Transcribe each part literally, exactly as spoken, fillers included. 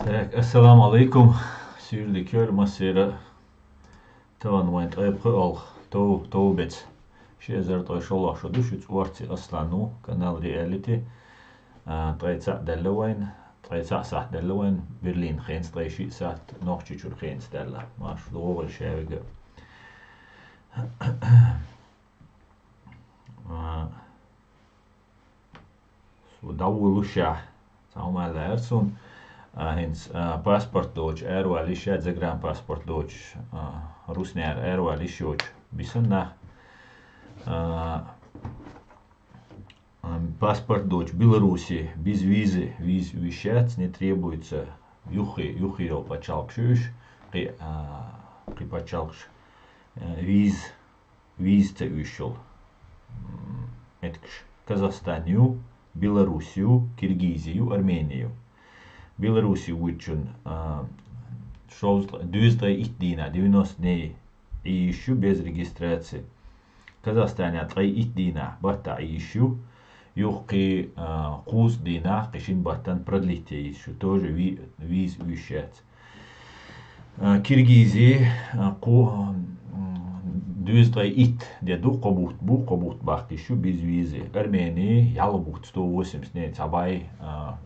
Так, ассаламу алейкум. Суьйре дика йойла массеран а. Тахана вайн ткъе пхи оалха, тов, тов бецан. Ши эзар ткъе шолгӀа шо ду, шуьца Орци Аслан ву, канал Реалити. А, ткъе цхьаъ даьлла вайна, ткъе цхьаъ сахьт даьлла вайна, Берлинера хенца ткъе шиъ сахьт, Нохчийчуьра хенца даьлла. Марша догӀийла шаверг а. А, Со дӀаволалуш, цхьа хӀума аьлла лаьара суна. А, хӀинца, а, паспорт доацаш аравала йиш яц, загранпаспорт доацаш, а, Руснера аравала йиш йоацаш бисина нах. А, а, паспорт доацаш Беларуси без визы, виза уьш яц, не требуется, юххе, юххе йолу пачхьалкхаш ю уьш, кхин, а, кхин пачхьалкхаш, а, виза виза ца уьйш йолу, м, меттигаш. Казахстан ю, Беларусь ю, Киргизи ю, Армени ю. Беларуси вуьйцучун, а, шовзткъе-, дуьйзткъе итт дийнахь, девяносто дней, Ӏийш ю без регистрации. Казахстане ткъе итт дийнахь, баттахь Ӏийш ю. Юха кхин, а, кхузткъа дийнахь, кхин шина баттана продлить ян йиш ю. Тоже ви-, виза уьйш яц. А, Киргизи, а, кху-, м, дуьйзткъе итт де ду, кхо бутт бу, кхо бутт баккха йиш ю без визы. Армени ялх бутт, сто восемьдесят дней, цхьа бӀе, а,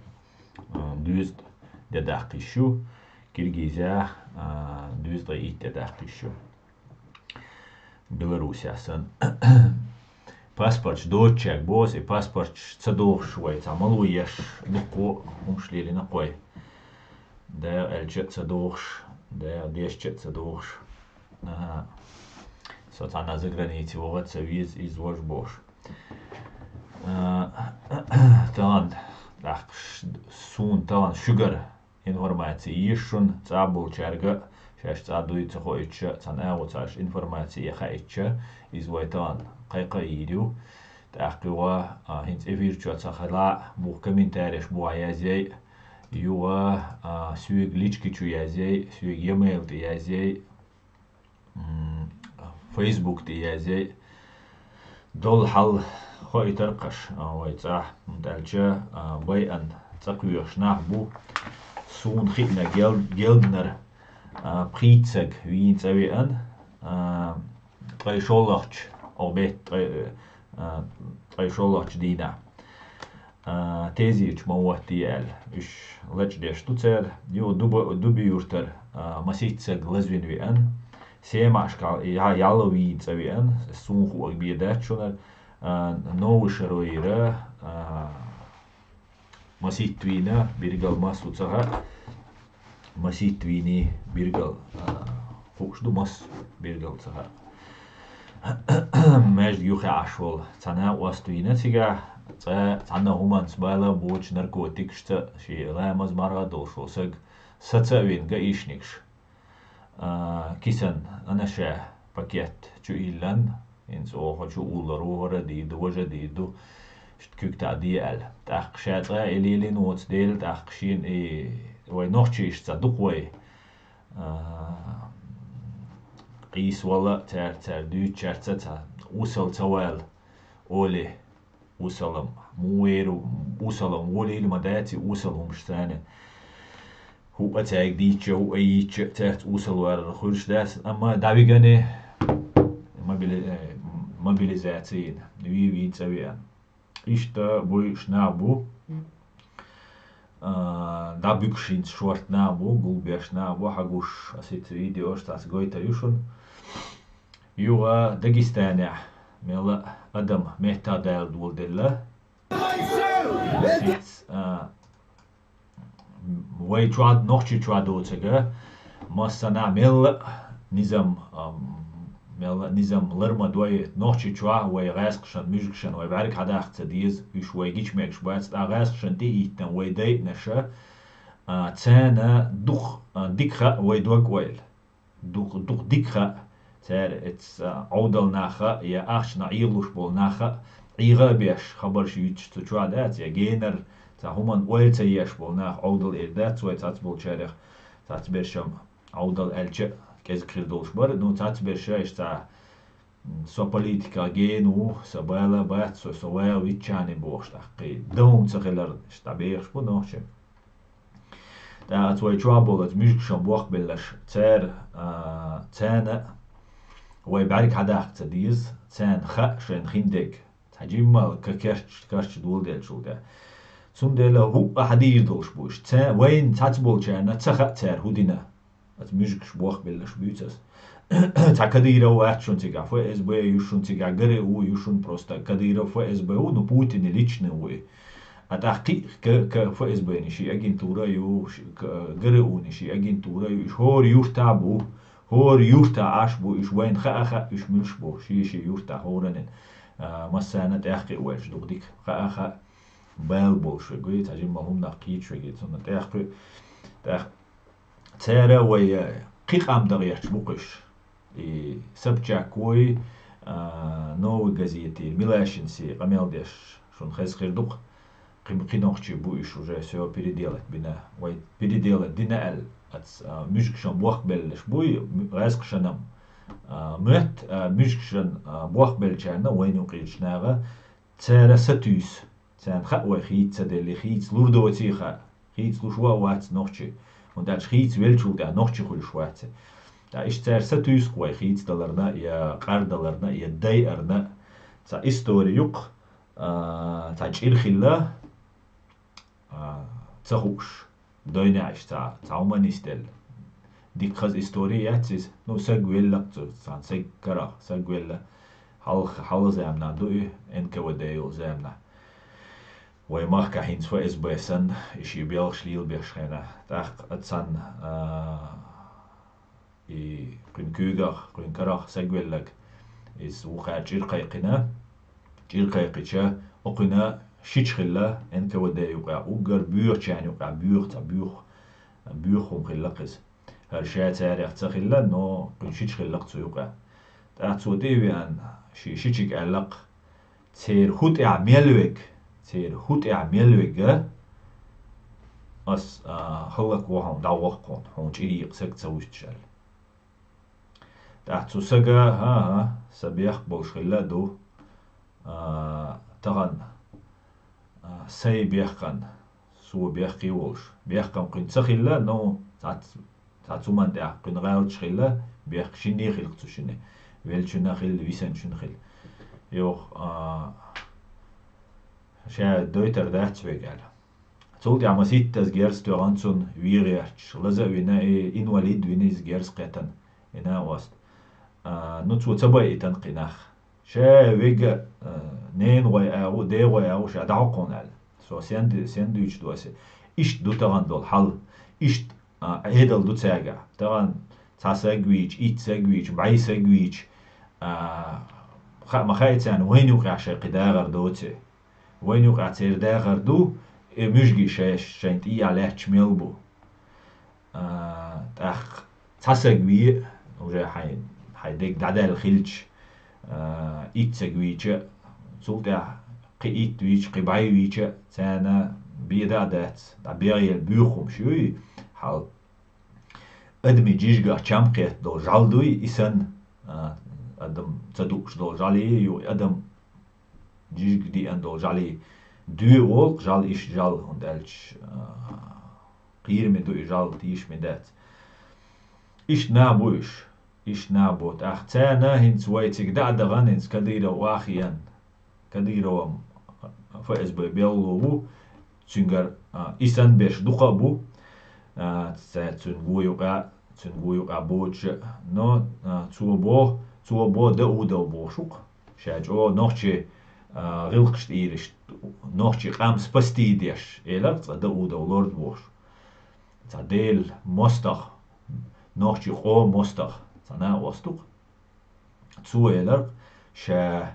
а, дуьйзткъа де даккха йиш ю. Киргизехь, а, дуьйзткъе итт де даккха йиш ю. Беларусехь санна. Паспорташ доцучаьрга боху ас, и паспорташ ца дохуш вай цхьа мало еш, дуккха а хӀумаш лелийна кхо. Дала аьлча а ца дохуш, Дала дезча а ца дохуш. Ага. Со цхьанна загранице вахар ца веза, иза важа бохуш. А, тахана, тӀаккха ш-, суна тахана шуьгара информаци еза шуна, цӀа болчаьрга а, шаьш цӀа дуй ца хоуьйтуш а, цхьана агӀо ца Ӏаш информаци ян хаийтича, иза вай тахана кхайкха а йийр ю. ТӀаккха юха, а, хӀинца эфир чохь ца хилахь а, муха комментареш бохь язъяй, юха, а, соьга личка чу язъяй, соьга e-mail тӀе язъяй, м, Facebook тӀе язъяй, долу хьал хоуьйтур кхаьчна, а, вай цӀахь, хӀунда аьлча, а, байъана цӀа кхоьхуш нах бу, суна хиъна гел-, гелдинарг, а, пхийтта стаг вийна цӀа веана, а, ткъе шолгӀачу, оха бетта ткъе, а, ткъе шолгӀачу дийнахь. А, тезеташ ма хӀоттае аьлла, уьш лачкъадеш ду цара. Юха Дуба-, Дуби-Юьртара, а, масийтта стаг лазвина веана. Семашкахь я-, ялла вийна цӀа веана, суна хуург бен дац шуна, а, Новошаройра, а, масийтта вийна, билггал мас ву ца хаьа. Масийтта вийний билггал, а, хууш ду, мас билггал ца хаьа. Маьждиг юххе Ӏаш волу цхьа накъост вийна цигахь, цкъа цхьанна хӀуманца бала боцуш, наркотикашца, шен ламаз, марха долуш волу саг саца а вина гаишникаш, а, кисана анаша пакет чу йиллина, хӀинца оха чу уллур ву, хӀара дийр ду, важа дийр ду, иштта куьг таӀде аьлла. ТӀаккха ша цкъа а и лелийна воцу дела, тӀаккха шена и вай нохчийшца дукха вай, а, къийса вала а цаьрца, цара дуьйцучаьрца а цхьа осал ца вала, олий, осалла муха вер ву, осалла волийла ма дац и осал хӀумаш царна. ХӀуъа цаьрга дийцча, хӀуъа йийцча, цаьрца осал варар хуьлуш дац, амма дӀавигане мобили-, э, мобилизацина, вий-вийна цӀа веана. Иштта буьйцуш нах бу, а, дӀабуьгуш хӀинца шорта нах бу, гулбеш нах бу, хьагуш, аса хӀинца видеош цхьацца гойтур ю шуна. Юха Дагестанехь мелла а адам меттах дала доладелла. Аса хӀинца, а, вай чохь, нохчий чохь доцург, массанхьа мелла а низам, ам, мелла а низам лар ма дой, нохчий чохь вай гӀаьскхашна, муьжгашна вай бӀаьрг хьадаккха ца деза, уьш вай гича мегаш бац, тӀаккха гӀаьскхашна тӀе а йиттина вай дайъанаша, а, царна дукха, а, дика хаьа вай дог-ойла. Дукха, дукха дика хаьа, цара эццахь Ӏовдал нах а, я ахчанах Ӏехалуш болу нах а, Ӏеха а беш, хабарш юьйцуш цу чохь дац, я генара цхьа хӀуманна ойла ца еш болу нах Ӏовдал эр дац вай цхьацца болчарех, цхьацца берш-м Ӏовдал аьлча а кӀезиг хир долуш бара, ну, цхьацца берш иштта цхьа, м, со политиках гена ву, сан бала бац, со, со вала виччане бохуш, тӀаккха кхин дан хӀума ца хиларна, иштта дӀабехаш бу нохчий. ТӀаккха вай чохь болу оцу муьжгашан бохбелларш, цара, а, царна вай бӀаьрг хьадаккха ца деза, царна хаьа шайна хиндерг. Цхьа жиммал ка керча, керча доладелчул тӀаьхьа. Цундела хӀуъа хьадийр долуш бу уьш. Ца-, вайна цхьацца болчарна ца хаьа цара хӀун дина. Аса муьжгаш бохбеллаш буьйцу аса. Цхьа Кадыров вац шун цигахь, ФСБ ю шун цигахь, ГРУ ю шун просто. Кадыров ФСБ ву, ну, Путин личный ву и. А тӀаккха кхин а к-, к-, ФСБ-ни ши агентура ю, ши-, к-, ГРУ-ни ши агентура ю, уьш хӀора юртахь бу, хӀора юртахь Ӏаш бу, уьш вайна хаа хаьа, уьш муьлш бу, ши-ши юртахь хӀоранин. А, массарна тӀаьхкхиа вайша дукха дика хаа хаьа, бала болуш вегу, цхьа жимма хӀуманах кхийчу вегу, цунна тӀаьхкхуьу, тӀаьхкхуьу. Цара вай, э, кхин къам дан гӀерташ бу кхуьш. И Собчак вой, а, Новый газетий, Милашинций къамел деш шуна хеза хир ду-кх. Кхин, кхин нохчий бу уьш уже всё переделать бина. Вай переделать дина аьлла, ац, а, муьжгашан бохбеллаш буй, м-, гӀаьскхашан-м, а, моьтту, а, муьжгашан, а, бохбеллачарна вайна юкъерчу наха цара сатуьйсу. Царна хаьа вай хийца ца делли, хийца лур доций хаьа, хийца луш ван а вац нохчи, хӀунда аьлча хийца веллачул тӀаьхьа нохчи хуьлуш вац. Ткъа иштта цара сатуьйсу-кх вай хийца даларна, я къардаларна, я дайарна. Цхьа истори ю-кх, а, цхьа чӀир хилла, а, ца хууш. Дойнехь иштта цхьа, цхьа хӀума нисделла. Дика хаза истори яц иза. Ну, саг велла-кх цу, цхьана саг карах, саг велла. Хьалха, хьалха заманахь ду и, НКВД йолу заманахь. Вай махкахь хӀинца ФСБ санна, и ши белхаш лелабеш хенахь. ТӀаккха цхьана, а, И кхуьнан куьйгах, кхуьнан карах саг велларг, иза вукхара чӀир кхайкхина. ЧӀир кхайкхича, окхуьнан шича хилла НКВД юкъахь, уггар боьхачарна юкъахь боьха, цхьа боьха, боьха хӀума хилла-кх иза. ХӀара ша царех ца хилла, но кхуьнан шича хилла-кх цу юкъахь. ТӀаккха цо тӀе а веана, шен шичига аьлла-кх: «Церан хӀу тӀехь мел вег, церан хӀу тӀехь мел вега, ас, а, хӀаллакву хьуна, дӀагӀо-кх хьуна, хьуна чӀир екъа саг ца вуьстуш», аьлла. ТӀаккха цу сага: «ХӀан-хӀа, сан бехк болуш хилла а ду, а, тахана, а, сайн бехкан, со бехке волуш, бехкам кхуьнан ца хилла, но цхьацца, цхьацца хӀуманна тӀехь кхуьнан гӀалаташ хилла, бехк шинне а хилла-кх цу шинна, веллачунна а хилла, висанчунна а хилла. Йоху, а, ша дойтар дац вега», аьлла. Цул тӀаьхьа масийттаза герз тоьхна цунна, вен гӀерташ, лаза а вина, и инвалид вина иза герз кхетта, и накъост. А, ну, цо ца байийтина кхин нах. Ша вега, а, ненан гӀой агӀо, ден гӀой агӀо ша дӀахьо-кх хьуна аьлла. Со сен ду-, сен дуьйцуш ду аса? Иштта ду тахана долу хьал. Иштта, а, Ӏедал ду цаьргахь. Тахана цхьа саг вийча, итт саг вийча, бӀе саг вийча, а, хаа ма хаьа царна вайна юкъахь шайн кхин дагӀар доций. Вайна юкъахь церан дагӀар ду, и муьжгий шай-, шайн тӀехь лаьтташ мел бу. А, тӀаккха цхьа саг ве, уже хьайн, хьайн дерг дӀадаьлла хилча, а, итт саг вийча, цул тӀаьхьа кхин итт вийча, кхин бӀе вийча, царна бен дан а дац, дӀа бен а елла боьха хӀумаш юй, хьал. Адамийн жижигах чам кхетта долу жӀаьла дуй и санна, а, адам ца дууш долу жӀаьла ю, адам жижиг диъна долу жӀаьла дуй олу-кх, жӀаьла иштта жӀаьла, хӀунда аьлча, а, кхераме ду и жӀаьла, тешаме дац. Иштта нах бу уьш, иштта нах бу. ТӀаккха царна хӀинца вай цига дӀа а дахана, хӀинца Кадыров охьахиъна, Кадырован ФСБ белло ву, цуьнгара, а, и санна берш дукха а бу, а, ца-, цуьнан го юкъа, цуьнан го юкъа боцуш а, но, а, цо бо-, цо бо Даудов бохуш ву-кх. Ша чӀогӀа нохчий, а, гӀиллакхаш тӀера иштта, нохчий къам спасти деш, элира цкъа Даудов лорд бохуш. Цхьа Делан мостагӀа, нохчий къоман мостагӀа, цхьа накъост ву-кх. Цо элира, ша,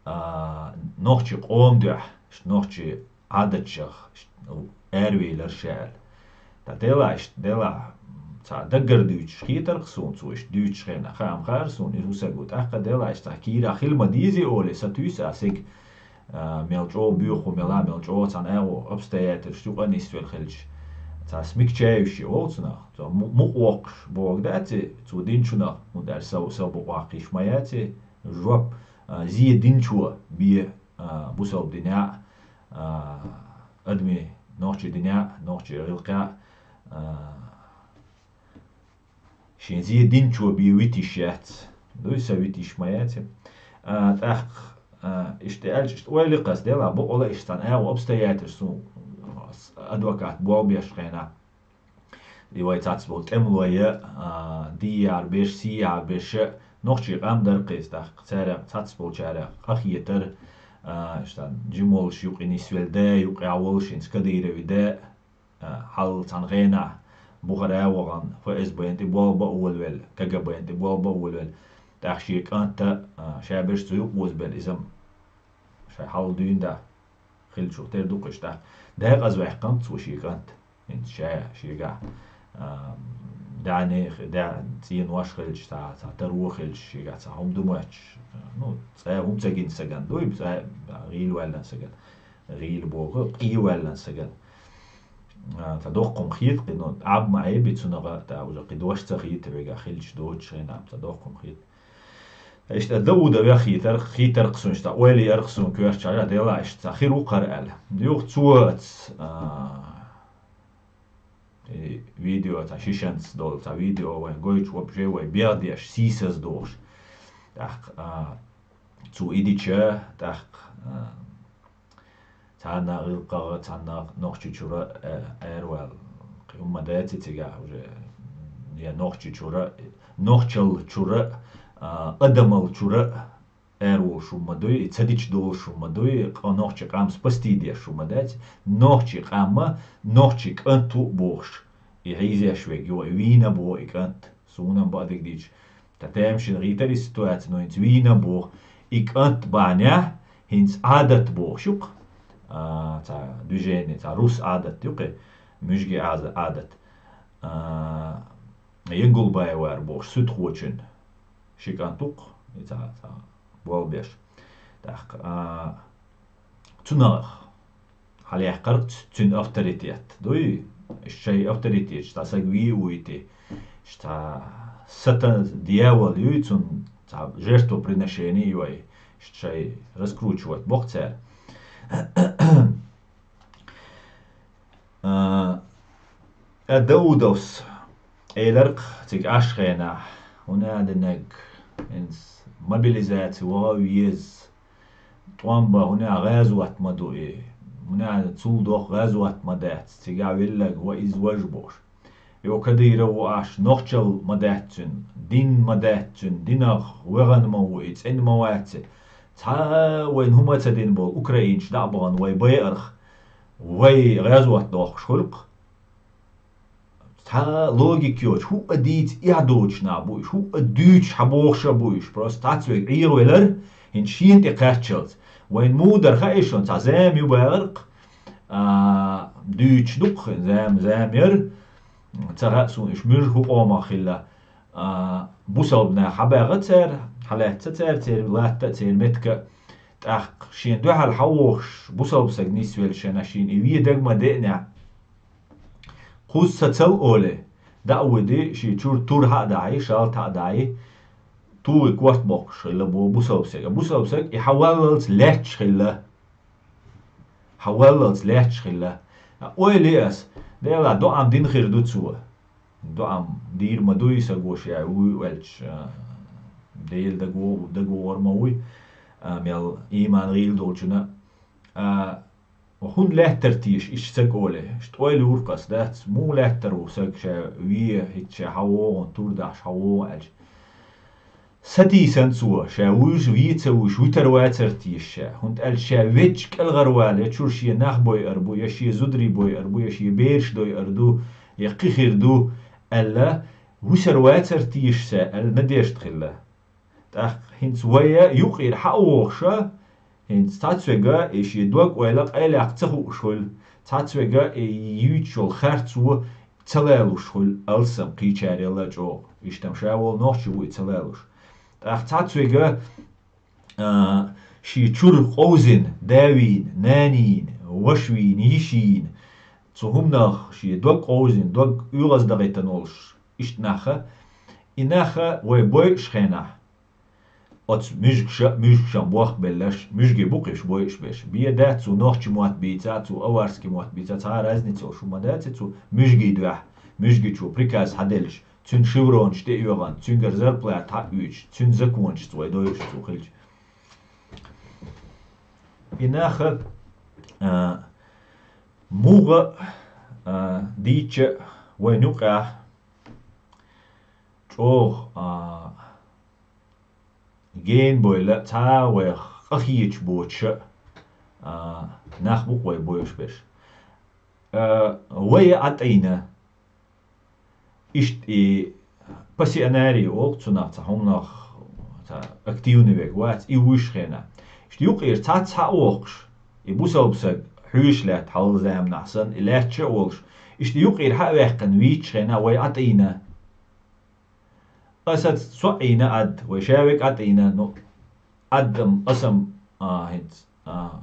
а, нохчий къоман дуьхьа, нохчий Ӏадатчех аравийлира ша аьлла. Ткъа делахь иштта, делахь, цхьа даггара дуьйцуш хетара-кх суна цо иштта дуьйцуш хенахь, хаам хаьара суна, иза хӀусаг ву. ТӀаккха делахь иштта цхьа кийрахь хила ма дийзий олий, сатуьйсу аса цига, а, мел чӀогӀа боьха хӀума елахь, мел чӀогӀа цхьана агӀо обстоятельстваш юкъа нисвелла хилча, цхьа смягчающий олу цунах, цо му-, мукъа воккхуш бохург дац и, цо динчунах, хӀунда аьлча сов-, сов букъ ваккха йиш ма яц и, жоп, а, зе динчо бе, а, бусалба динехь а, а, адамийн, нохчийн динехь а, нохчийн гӀиллакхехь а, А, шен зе динчо бе витиш яц. Дуй са витиш ма яц. А, тӀаккха, а, иштта аьлча, иштта ойла кхас дела, бокъала иштта цхьана агӀо обстоятельств су адвокат болх беш хенахь. И вай цац болу тӀемалой, а, дийяр беш, сияр беш, нохчий къам дар кхайса тӀаккха. Цара цац болчара къахетар, а, иштта жимолуш юкъе нисвелла да, юкъе волуш хӀинца Кадырови да, а, хьал цхьана гӀенахь бухара а вахана, ФСБ-н тӀе болх бан а волавелла, КГБ-н тӀе болх бан а волавелла. ТӀаккха шен кӀанта, а, ша берш цу юкъа озабелла иза-м. Шайн хьал дуьйна да, хилчух тера ду кхуьш тӀаккха. Декъаза ваьккхина цо шен кӀант. ХӀинца ша, шегахь, а, даьне, да, цӀенош хилча, цхьа, цхьа таро хилча, шегахь цхьа хӀума ду моьттуш, ну, цкъа хӀума ца гина сагана дуй, цкъа гӀийла ваьллан сагана. ГӀийла боху, къе ваьллан сагана. А, цхьа доккха хӀума хета кхин, ну, Ӏаб ма Ӏеби цунах, та уже кхин дош ца хета вегахь хилча доцуш хенахь, цхьа доккха хӀума хета. Иштта Дауда вех хийтар, хийтар кхусунаш, ца ойла яр кхусун коьртачара, дела иштта ца хир ву кхара аьлла. Юха цо ац, а, и видео, ца шишанца долу, ца видео вайн гойтуш, вообще вай бехдеш, сийсаз дохуш. ТӀаккха, а, цо и дича, тӀаккха, а, Цхьанна гӀиллакхагӀа, цхьанна нохчи чура, э, араваьлла. Кхин хӀумма даци цигахь уже, я нохчи чура, нохчал чура, а, адамал чура араволуш хӀумма дуй, и ца дича долуш хӀумма дуй, къа-, нохчи къам спасти деш хӀумма дац, нохчи къамма, нохчи кӀант ву бохуш, и хьийзеш вег, йо, и вийна боху и кӀант, суна-м баъдиг дича. Ткъа тамашийна гӀийтар и ситуаци, но хӀинца вийна боху, и кӀант бахьанехь, хӀинца Ӏадат бохуш ю-кх, а, цхьа движение, цхьа рус Ӏадат ю-кх, муьжги Ӏаза-, Ӏадат. А, Янгулбаевар бохуш, суьдхочун ши кӀант ву-кх, и цхьа, цхьа болх беш. ТӀаккха, а, цунах хьалаяккхар цуьнан авторитет дуй? Шайн авторитеташ цхьа саг вий а вуйти? Цхьа сатан, дьявол юй цунна, цхьа жертвоприношение йой? Шайн раскручивать боккху цара. А, а Даудовс эларх цига Ӏаш хенахь, хӀунда аьлла наг, хӀинца мобилизаци ваха а веза, тӀом бан, хӀунда гӀазот ма ду и, хӀунда цул доху гӀазот ма дац, цигахь веллаг ва иза важа бохуш. Йо, Кадыров ву аш, нохчал ма дац цуьнан, дин ма дац цуьнан, динах вегӀан ма ву и, цӀена ма вац и. Цхьа а вайна хӀума ца дина болу украинчу дӀа а бахана вай байарх, вай гӀазот дохкуш хуьлу-кх. Цхьа логика йоцуш, хӀуъа дийца эхь доцуш нах бу уьш, хӀуъа дуьйцуш хьан бохуш а бу уьш, просто цхьацца вега Ӏехавелар, хӀинца шена тӀе кхаччалц. Вайн мудар хаьий шуна, цхьа зама ю баьгӀарх, а, дуьйцуш ду-кх, зама, зама яра, ца хаьа суна уьш муьжа хӀу къомах хилла, а, бусалба нах хьабаьгӀа цара, хьалаьцна цара, церан латта а, церан меттиг а, тӀаккха шена дуьхьал хьан вохуш, бусалба саг нисвелла шена, шена и вен дага ма деънехь, кхузза ца ца олий, дӀа а вуьди, шен чуьра тур хьа а дахьий, шалта хьа а дахьий, тугӀи корта боккхуш хилла боху бусалба сага. Бусалба саг и хьан валлалц лаьтташ хилла. Хьан валлалц лаьтташ хилла. Ойла е ас, Дела, доӀам дина хир ду цо. ДоӀам дийр ма дуй саго ша вуй аьлча, а, Дела даго-, дагавогӀур ма вуй, а, мел ийман гӀийла долчунна. А, ХӀунда лаьттар теша иштта саг олий? Иштта ойла юр-кх ас, дац, муха лаьттар ву саг ша вен, хӀинца ша хьан вогӀун, тур дахьаш хьан вогӀун аьлча. Сатийсана цо, ша вуьйш, вен ца вуьйш, вуьтар вацар теша ша, хӀунда аьлча ша везча кӀелхьарвала, я чуьра шен нах бойар бу, я шен зударий бойар бу, я шен бераш дойар ду, я кхин хир ду, аьлла, вуьсар вацар теша ша, аьлла, надежда хилла. ТӀаккха хӀинца вай юкъера хьан а вогӀуша, хӀинца цхьацца вега и шен дог-ойла къайлаьккха ца хууш хуьлу, цхьацца вега и юьйцуш йолу харцо ца лалуш хуьлу, алссам кхечарел а чӀогӀа, иштта-м ша волу нохчи ву и ца лалуш. ТӀаккха цхьацца вега, а, шен чуьра къовзина, да вийна, нана йийна, ваша вийна, йиша йийна, цу хӀуманах шен дог къовзина, дог оьгӀаздахийтина волуш, иштта наха, и наха вай бойуш хенахь, Оцу муьжгаш а, муьжгашна бохбелларш, муьжгий бу-кх уьш бойуш берш. Бен дац цо нохчийн мотт бийца, цо аварский мотт бийца, цхьа а разница йолуш хӀума дац цо муьжгий дуьхьа, муьжгичо приказ схьаделлаш, цуьнан шевронаш тӀе а йоьгӀна, цуьнгара зарплата схьа а оьцуш, цуьнан законашца вай дойуш цо хилча. И нах а, а, муха а, дийча а вайн юкъахь чӀогӀа, а, гена бойла, цхьа а вайх къахеташ боцуш а, а, нах бу-кх вай бойуш берш. А, вай а Ӏа тӀийна. Иштта и пассионарий олу цунах, цхьа хӀуманах, цхьа активный верг вац, и вуьйш хенахь. Иштта юкъера цхьацца схьа а воккхуш, и бусалба саг хьоьжуш лаьтта хьалха заманахь санна, и лаьтташ а волуш, иштта юкъера схьа а ваьккхина вийча хенахь вай Ӏа тӀийна. Аса со а Ӏийна Ӏад, вай ша верг а тӀийна, ну, Ӏад-м, аса-м, а, хӀинца, а,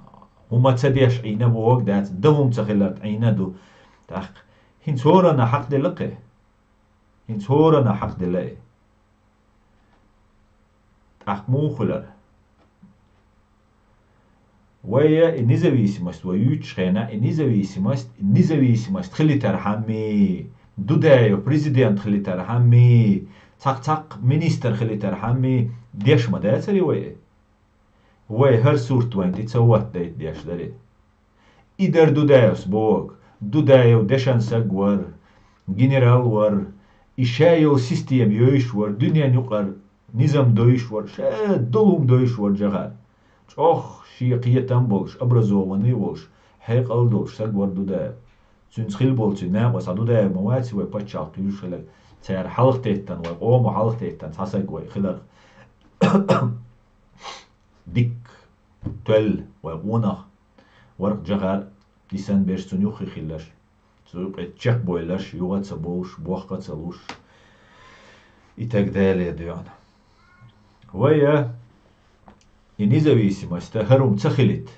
хӀума ца деш Ӏийна бохург дац, дан хӀума ца хиларна Ӏийна ду. ТӀаккха хӀинца хӀоранна хьакхаделла кхе. ХӀинца хӀоранна хьакхаделла и. ТӀаккха муха хуьлар? Вай и независимость вай юьйцучу хенахь, и независимость, независимость хилийтархьама, Дудаев президент хилийтархьама, цхьаккха-цхьаккха министр хилийтархьама, деш ма дацара вай и? Вай хӀара сурт вайна тӀе ца хӀоттадайта деш дара и. И дара Дудаевс бохург. Дудаев дешан саг вара, генерал вара, и ша йолу система йойуш вара, дуьненан юкъара низам дойуш вара, ша долу хӀума дойуш вара жагӀар. ЧӀогӀа шен кхетам болуш, образованный волуш, хьекъал долуш саг вара Дудаев. Цуьнца хилла болу цуьнан накъост, цхьа Дудаев ма вац вай пачхьалкх юьйш хиларх, цара хьалхатеттина, вай къомо хьалхатеттина цхьа саг вай хиларх. Дикка тоьлла вай къонах, вара-кх жагӀар, и санна берш цунна юххе хилларш, цу юкъе чекхбойларш, юха а ца бовлуш, бохка а ца луш, и так далее дуьйна. Вай а, и независимость а хӀара хӀума ца хилийта,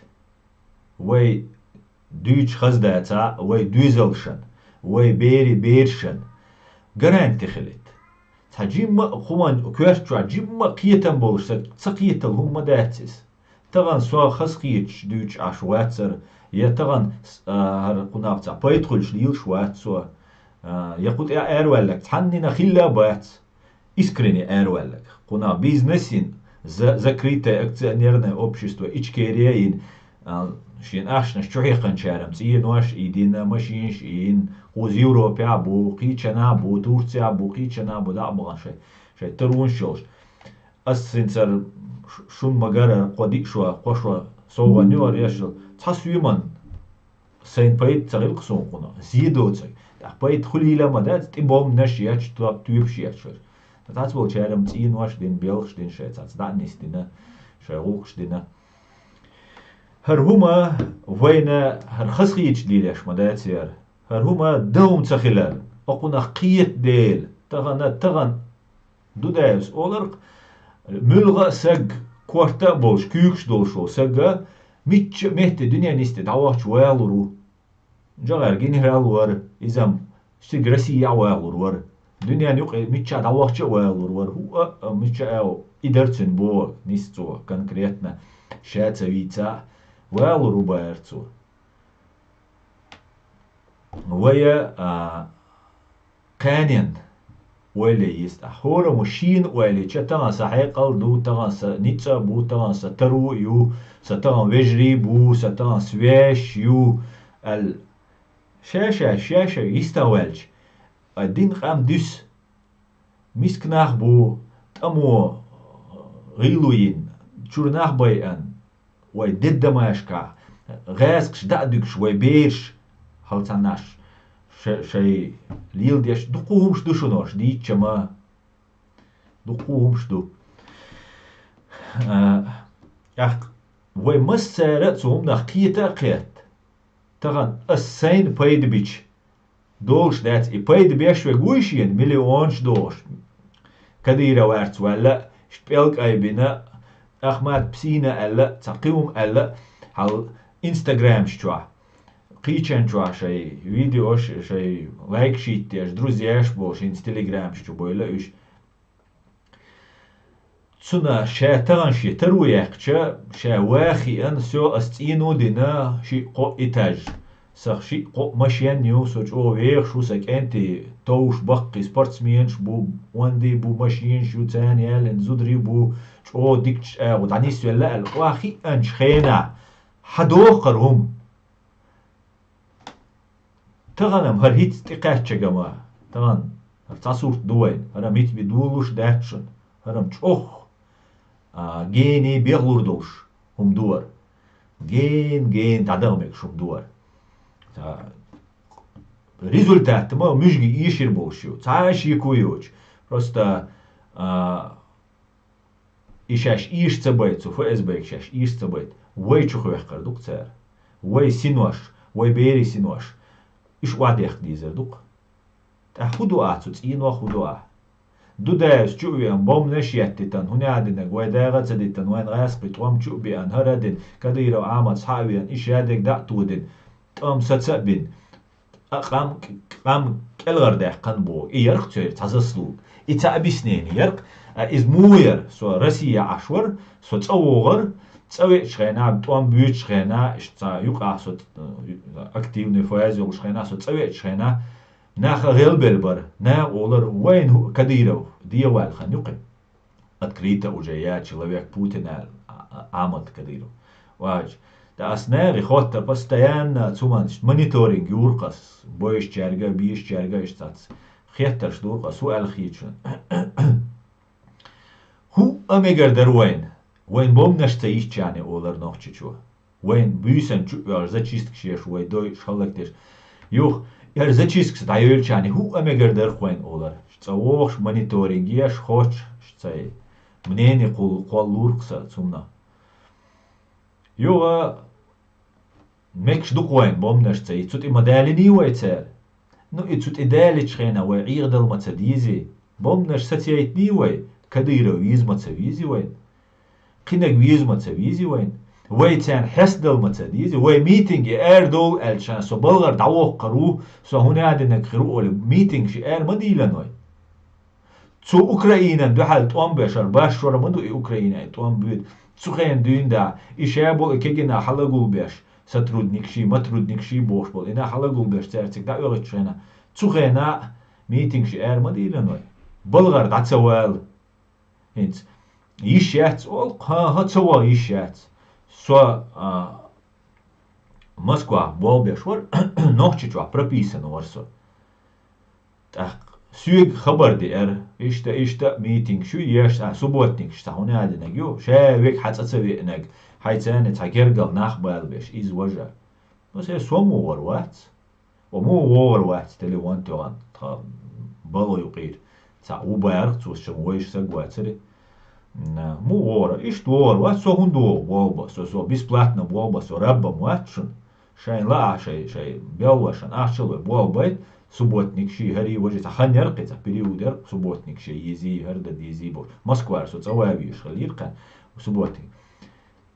вай дуьйцуш хаза дацахь а, вай доьзалшна, вай берийн берашна гаранти хилийта. Цхьа жимма а хӀуманна коьрта чохь жимма а кхетам болуш саг ца кхетал хӀума ма дац иза. Тахана со хазахеташ дуьйцуш Ӏаш вацара, я тахана с-, а, хӀара кхунах цхьа пайда хуьлуш лелаш вац со, а, я кху тӀе араваьлларг цхьаннина хилла а бац. Искренне араваьлларг. Кхунах бизнес йина, за-, закрытое акционерное общество Ичкерия йина, а, шен ахчанаш чухьехначара-м цӀенош а йина, машинаш а йина, кхуза Европехь а бу, кхечанхьа а бу, Турцехь а бу, кхечанхьа а бу, дӀа а бахана шайн, шайн таронаш йолуш. Ас хӀинца ш-, шуна ма-гарра, кхо-диъ шо, кхо шо совгӀатна ю хӀара еш йолу. Цхьа соьман сайна пайда ца хилла-кх суна кхунах, зе доцург. ТӀаккха пайда хуьлийла а ма дац, тӀе бомбанаш етташ, топ-, тоьпаш етташ верг. Ткъа цхьацца болчара-м цӀенош а дина, белхаш а дина шайн, цхьацца дӀа а нисдина, шайн гӀуллакхаш а дина. ХӀара хӀума вайна, хӀара хазахеташ лелош ма дацара. ХӀара хӀума дан хӀума ца хилар, кхунах кхета дела, тахана, тахана Дудаевс олар-кх, муьлхха а саг, корта а болуш, куьйгаш долуш волу саг а, мичча а метте дуьненан йисте дӀавахча валур ву. ЖагӀар генерал вара, иза-м стиг Россия а валур вара. Дуьненан юкъе мичча а дӀавахча а валур вара. ХӀуъа а, мичча а, и дара цуьнан бохург, нис цо конкретно, ша ца вийца а, валур ву бара цо. Вай а, кханенна ойла е еза тӀаккха. ХӀораммо шена ойла йича, тахана сан хьекъал ду, тахана сан ницкъ а бу, тахана сан таро а ю, сан тахана вежарий а бу, сан тахана связаш ю, аьлла, ша-ша, ша-ша йистехь ваьлча, а дин къам дуьсу. Миска нах бу, тӀамо гӀийло йина, чуьра нах байъина, вай деддамашкахь, гӀазкхаша дӀа а дуьгуш, вай бераш, хьалха цхьаннаш ша-, шайн леладеш, дуккха хӀумаш ду шуна, аша дийцча ма, дуккха хӀумаш ду. А, тӀаккха вай массара а цу хӀуманах кхета а кхетта, тахана ас сайна пайда бича, долуш дац, и пайда беш верг вуй шена, миллионаш дохуш. Кадыроварца ваьлла, ишта пӀелг айбина, Ахмат псина аьлла, цхьа кхин хӀума аьлла, хьал инстаграмаш чохь, кхечан чохь шайн видеош, шайн лайкаш йиттеш, друзьяш болуш, хӀинца телеграмаш чу бойла уьш. Цунна ша тахана шен таро яьккхича, ша ваха хиъна, всё, ас цӀено дина, шиъ-кхоъ этаж. Сах шиъ-кхоъ машен ю, со чӀогӀа вехаш ву, сан кӀентий товш баккхий спортсменаш бу, онда бу, машенаш ю, царна ялийна зударий бу, чӀогӀа дикача агӀо дӀанисвелла аьлла, охьахиънача хенахь, хьадоху хӀара хӀума. Тахана-м хӀара хӀинца тӀекхаьчча-м, тахана хӀара цхьа сурт ду вайна, хӀара-м хӀинца бен долалуш дац шуна, хӀара-м чӀогӀа, а, генийн бехлур долуш хӀума ду хӀара. Ген, ген дӀадаха мегаш хӀума ду хӀара. Ца, результат-м муьжгий эшар болуш ю, цхьа а шеко йоцуш. Просто, а, И шаьш эша ца байта, цу ФСБ-га шаьш эша ца байта, вай чу хьоькхур ду-кх цара. Вай синош, вай берийн синош, уьш охьадехка дезар ду-кх. ТӀаккха хӀун ду ахь цу цӀенах, хӀун ду ахь? Дудаевс чу а веана, бомбанаш а еттийтина, хӀун а динарг, вай дагӀа а ца дитина, вайна гӀаскхий тӀом чу а беана, хӀара а дина, Кадыров Ахьмад схьа а веана, и шадерг дӀа а тодина, тӀом саца а бина. А къам, къам кӀелхьардаьккхина боху. И яра-кх церан цхьа заслуга. И цхьа объяснение яра-кх. А иза муха яра? Со Россия Ӏаш вара, со цӀа вогӀура, цӀа веача хенахь, тӀом буьйцучу хенахь, иштта цхьа юкъахь со, э, активный фазе йолуш хенахь, со цӀа веача хенахь, наха гӀелбелла бара. Наха олура, вайна хӀу-, Кадыров дехьаваьлла хан юкъе. Открыто уже я человек Путина, а, а, Ахьмад Кадыров. Ваьжа. Ткъа ас нахе хоттар постоянно цу манча мониторинг юра-кх ас. Бовзучаьрга, безачаьрга иштта цхьацца хеттарш дора-кх ас, хӀун аьлла хеташ. ХӀуъа мегар дара вайна. Вайна бомбанаш ца йиттича олура Нохчийчу. Вайн буьйсанна чу а оьгӀуш, зачисткаш еш, вай дойуш, хӀаллакдеш. Юха, яра зачисткаш дӀайолчарна хӀуъа мегар дара-кх вайна олура. ЦӀа вогӀуш, мониторинг еш, хоттуш, цай мнение кхул-, кхоллалура-кх сан цунна. Юха, мегаш ду-кх вайна бомбанаш ца йитта, цу тӀе ма далиний вай цара? Ну, и цу тӀе далича хенахь вай Ӏехадала ма ца дезий? Бомбанаш сацайтиний вай? Кадыров веза ма ца везий вайна? Кхинаг веза ма ца везий вайна? Вай царна хьестадала ма ца дезий? Вай митинге арадовла аьлча, со балхара дӀавоккхур ву, со хӀун а динарг хир ву олий, митингаш аьра ма дийлина вай? Цу Украинан дуьхьал тӀом беш хӀара башшора ма ду и Украинан тӀом буьйцу. Цу хенахь дуьйна да, и ша болу и кегий нах хьалагулбеш, сотрудникаш, матрудникаш бохуш болу, и нах хьалагулбеш цаьрца дӀаоьхучу хенахь, цу хенахь митингаш аьра ма дийлина вай? Балхара дӀа ца вала. ХӀинца йиш яц олу, хӀан-хӀа, ца ваха йиш яц. Со, а, Москвахь болх беш вара, Нохчийчохь прописано вара со. ТӀаккха соьга хабар деара, иштта, иштта а митингаш ю еш, а, субботникаш цхьа хӀун а динарг ю, ша вега хьан цӀа ца веанарг, хьайн царна цхьа гергал нах бала беш, иза, важа. Ну, се со муха вогӀур вац? Ва муха вогӀур вац, телефон тоьхна, тхан балха юкъера. Цхьаъ ву бара-кх цо, шен вайша саг вацара. М, муха вогӀур? Иштта вогӀур вац, со хӀунда вогӀу болх бан? Со, со бесплатно болх бан, со раб-м вац шуна. Шайна лаахь, шай, шай белхашна ахча лой болх байта, субботникаш, хӀара, важа, цхьа хан яра-кх, цхьа период яра-кх, субботникаш езий, хӀара дан дезий бохуш. Москвара со цӀа ван везаш хилира-кх, субботник.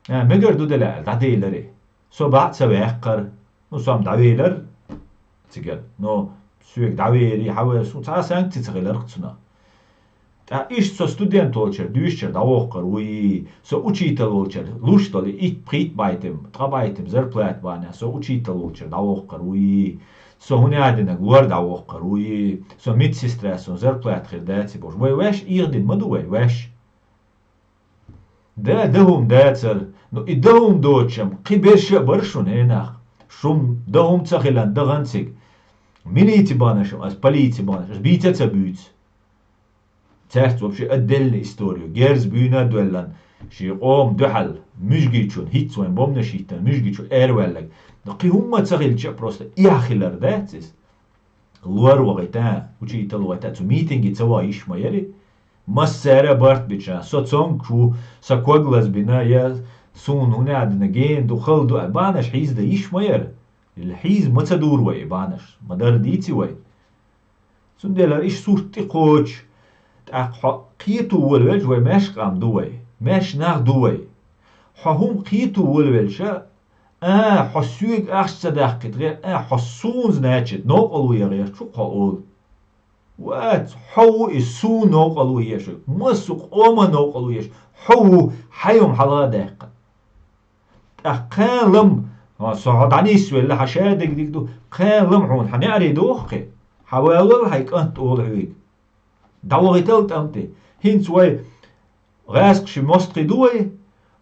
А, мегар ду делахь аьлла, дӀаделира. Со баьӀ ца ваьккхара. Ну, со-м дӀавелира цигара. Но соьга дӀавелира, хьан вер, суна цхьа а санкци ца хилира-кх цунах. ТӀаккха иштта со студент волчара, дуьйцучара дӀавоккхур вуй, со учитель волчара, луш долу итт-пхийтта бӀе тӀем, ткъа бӀе тӀем зарплата бахьанехь, со учитель волчара дӀавоккхур вуй, со хӀун а динарг лор дӀавоккхур вуй, со медсестра, сон зарплата хир даций бохуш. Вай ваьш ийгӀадина ма ду вай, ваьш? Да, дан хӀума дацара. Ну, и дан хӀума доцуш-м, кхин берш а бара шуна хӀенах. Шун дан хӀума ца хиларна дахана цига. Милици бахьанаш-м, ас полици бахьанаш, ас бийца а ца буьйцу. Цаьрца вообще отдельная история. Герз буьйна а доьллина, шен къоман дуьхьал, Муьжгийчунна, хӀинцца вайн бомбанаш йиттина, Муьжгийчу араваьлларг. Ну, кхин хӀумма ца хилча а, просто эхь хилар дац иза. Лор вахийта, учитель вахийта, цу митинге ца ваха йиш ма яри. Массара а барт бича, со цомгуш ву, сан ког лазбина, я суна хӀун а дина, гена ду, хала ду аьлла, бахьанаш хьийзадан йиш ма яра. Хьийза ма ца дура вай и бахьанаш, ма-дарра дийци вай. Цундела иштта сурт тӀекхочуш, тӀаккха хьо кхето волавелча, вай маьрша къам ду вай, маьрша нах ду вай. Хьо хӀума кхето волавелча, а, хьо соьга ахча ца даккхийта гӀерта, а, хьо суна, значит, новкъарло ян гӀерташ ву-кх хьо олу. Вац, хьо ву и суна новкъа лу еш, массу къома новкъа лу еш, хьо ву хьайом хьалха даьккха. ТӀаккха кхалам, а, со хьо дӀанисвелла, хьа шадиг диг ду, кхалам хьуна, хьа неӀари доххе, хьа валал хьай кӀант ола хьуйга. ДӀавахитал тӀамти. ХӀинца вай гӀаскхи мостхи ду вай,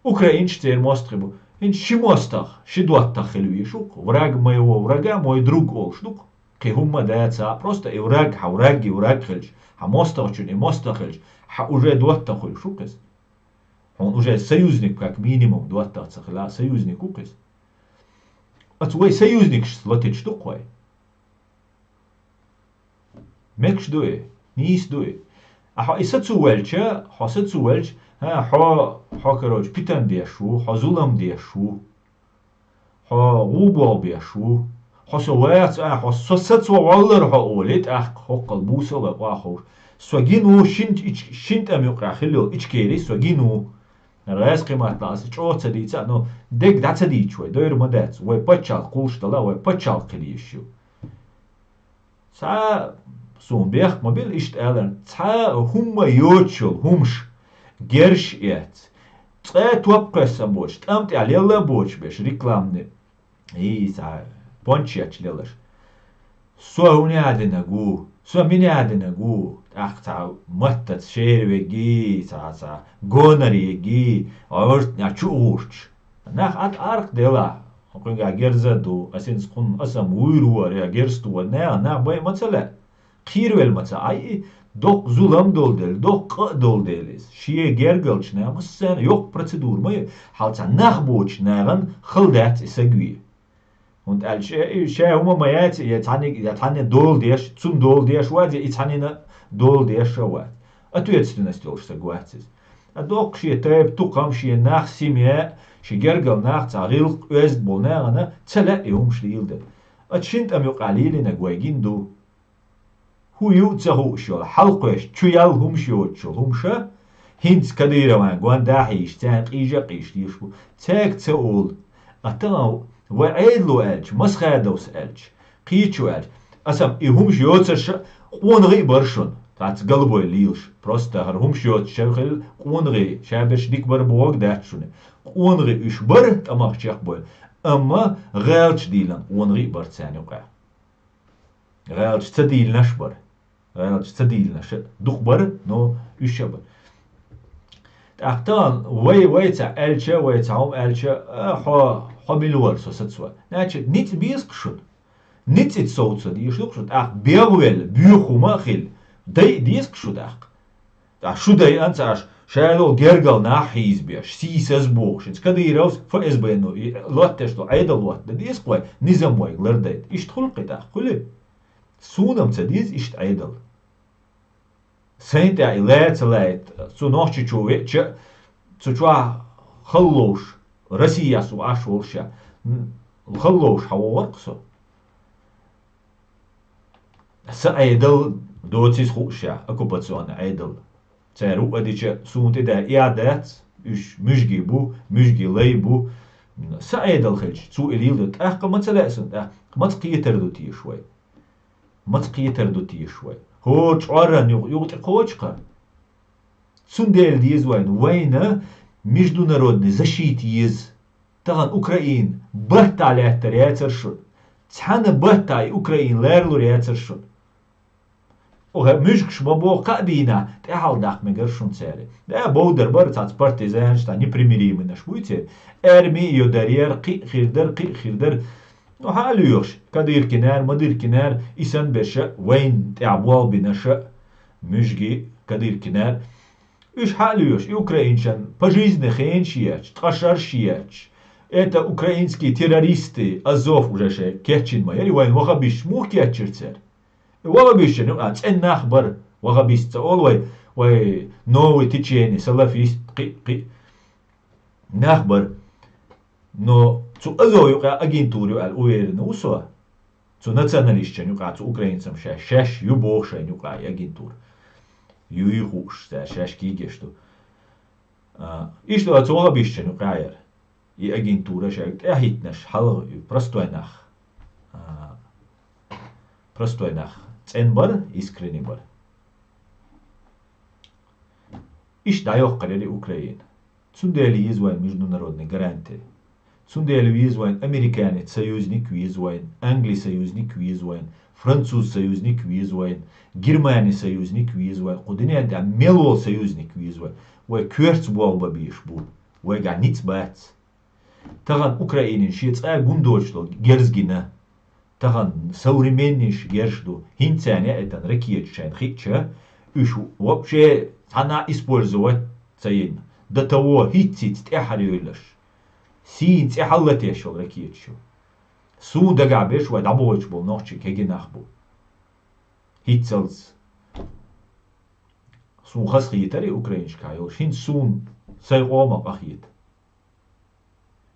украинчи церан мостхи бу. ХӀинца ши мостагӀа, ши доттагӀа хила вийш ву-кх. Враг моего врага, мой друг олуш ду-кх. Кхин хӀумма даца, просто и враг, хьа враг и враг хилча, хьа мостагӀчун и мостагӀа хилча, хьа уже доттагӀа хуьлуш ву-кх иза. Хьуна уже союзник, как минимум, доттагӀа ца хила, союзник ву-кх иза. Аца вай союзникаш латича ду-кх вай. Мекаш ду и, нийса ду и. А хьо и сацу ваьлча, хьо сацу ваьлча, хӀа, хьо, хьо, короче, питан деш ву, хьо зулам деш ву, хьо гӀу болх беш ву, хьо со вац, а, хьо со сацо валлар хьо олий, тӀаккха хӀоккхал бусал вай къоховш. Со гин ву шин, ич-, шин тӀам юкъа хила йолу Ичкери, со гин ву. ГӀаьскхи маттахь аса чӀогӀа ца дийца, но дег дӀа ца дийча вай, дойр ма дац, вай пачхьалкх кхуллуш дала, вай пачхьалкх хила йиш ю. Цхьа, суна бехк ма билла иштта аларна, цхьа хӀумма йоцуш йолу хӀумаш, герш эц, цкъа топ кхоьссам боцуш, тӀам тӀехь лелла а боцуш беш, рекламный, и, цхьа, пончеташ лелаш. Со хӀун яа динарг ву? Со мин яа динарг ву? ТӀаккха цхьа маттаца шера вегий, цхьа, цхьа гонар егий, гӀортана чу а гӀурташ. Нах Ӏад Ӏаркх делахь, кхуьнга герза а ду, ас хӀинца кхунна аса-м вуьйр ву ара, я герз ту вара, наха нах бай ма ца лаьа. Кхийрвелла ма ца Ӏай и, доккха зулам долу дела, доккха къа а долу дела иза. Шен гергалчу наха массарна йоккха процедура ма ю, хьал цхьа нах боцучу нахана хала дац и саг вен. ХӀунда аьлча и ша хӀума ма яц, я цхьаьниг, я цхьаьнне дола деш, цунна дола деш вац, я и цхьаннина дола деш а вац. Ответственность йолуш саг вац иза. А доккха шен тайпа, тукхам, шен нах, семья, шен гергал нах, цхьа гӀиллакх, оьзда болу нахана ца лаьа и хӀумаш лийладан. Аса шин тӀам юкъа лелийнарг вай гина ду. ХӀун ю а ца хууш йолу, хьалакхоьссича чу ял хӀумаш йоцуш йолу хӀумаша, хӀинца Кадыровн гонда а хьийзаш, царна къийжа а къийсаш дезаш бу. Цаьрга ца олу. А тахана вай Ӏедало аьлча, Масхадовс аьлча, кхечо аьлча, аса-м и хӀумаш йоцурш а къонахий а бара шуна, цхьацца галбой лелаш. Просто хӀара хӀумаш йоцуш чевхилла къонахий, ша берш дика бара бохург дац шуна. Къонахий уьш бара тӀамах чекхбойла, амма гӀелча дийлина къонахий а бара царна юкъахь. ГӀелча ца дийлинарш а бара. ГӀелча ца дийлинарш а дукха бара, но уьш а бара. ТӀаккха тахана вай, вай цхьа аьлча, вай цхьа хӀума аьлча, а, хьо, хьо мила вара со сацо? Значит, ницкъ беза-кх шуна. Ницкъ совца дезаш ду-кх шуна. ТӀаккха бегӀвелла, боьха хӀума а хилла, дайа деза-кх шу тӀаккха. ТӀаккха шу дайана ца Ӏаш, ша йолу гергал нах хьийзабеш, сийсаз бохуш, хӀинца Кадыровс ФСБ-но и лоттадеш долу Ӏедал лоттадан деза-кх вай, низам вайга лардайта. Иштта хуьлу-кх и тӀаккха, хуьлий? Суна-м ца деза иштта Ӏедал. Сайн тӀехь и лаьа ца лаьйтта, цу Нохчийчу веача а, цу чохь халловш, Россияс ву Ӏаш волуш а, м, халловш хьан вогӀаркх со? Сан Ӏедал доцийса хууш а, оккупационный Ӏедал. Цара ву а дича, суна тӀе даьр и а дац, уьш муьжгий бу, муьжгий лай бу. Сан Ӏедал хилча, цо и лийла ду. ТӀаккха ма ца лаьа суна, тӀаккха маца кхетар ду теша вай? Маца кхетар ду теша вай? ХӀора чкъоран юкъ, юкъ тӀе кхочу-кх. Цундела деза вайна, вайна международный защита еза. Тахана Украина баттахь лаьттар яцара шуна. Цхьана баттахь и Украина ларалур яцара шуна. Оха муьжгаш ма боху кхаа дийнахь, тӀаьхьал даккха мегара шуна церан. Да, бовдар бара цхьацца партизанаш, цхьа непримиримыйнаш буй церан. Арми а йо дарьяра, кхин а хир дара, кхин а хир дара. Ну, хьан а лоьхуш, Кадыркинара, Мадыркинара, и санна берша вайна тӀехь болх бинарша, муьжгий, Кадыркинара. Уьш хьан а лоьхуш, и украинчан пожизненный хенаш етташ, ткъа шарш етташ. Это украинские террористы, Азов уже шайн кечйина ма яра, и вайн вахабисташ муха кечйира церан? И вахабисташна юкъа цӀена нах бара, вахабист ца олу вай, вай новый течение, салафист, кхин, кхин. Нах бара. Но цу Азов юкъа агентура ю аьлла уверенно ву со. Цу националисташна юкъа, цу украинцам шаьш, шаьш ю боху шайна юкъа и агентура. Юй хууш, цара шаьш кийгеш ду. А, иштта цу вахабисташна юкъа яра. И агентура шайга тӀехӀиттинарш хьалха простой нах. А, простой нах. цӀена бара, искренне бара. Иштта дӀайоккхур яра Украина. Цундела еза вайн международный гаранти. Цундела веза вайн американец союзник, веза вайн англи союзник, веза вайн француз союзник, веза вайн германи союзник, веза вайн кху дунен тӀа мел вола союзник, веза вайн. Вай коьрта болх бан безаш бу. Вайгахь ницкъ бац. Тахана Украинин шен цкъа а гун доцуш долу герз гина. Тахана современнейш герз ду. ХӀинца а яийтина ракеташ шайна хиъча, уьш вообще цхьанна а использовать ца йина. До того хӀицца-хӀицца тӀаьхьара йолуш. Сийна цӀе хьаллатеш йолу ракеташ ю. Суна дагахь берш вай дӀабохуьйтуш болу нохчий кегий нах бу. ХӀинццалц. Суна хазахетара и украинчкахь йолуш. ХӀинца суна сайн къомах къахета.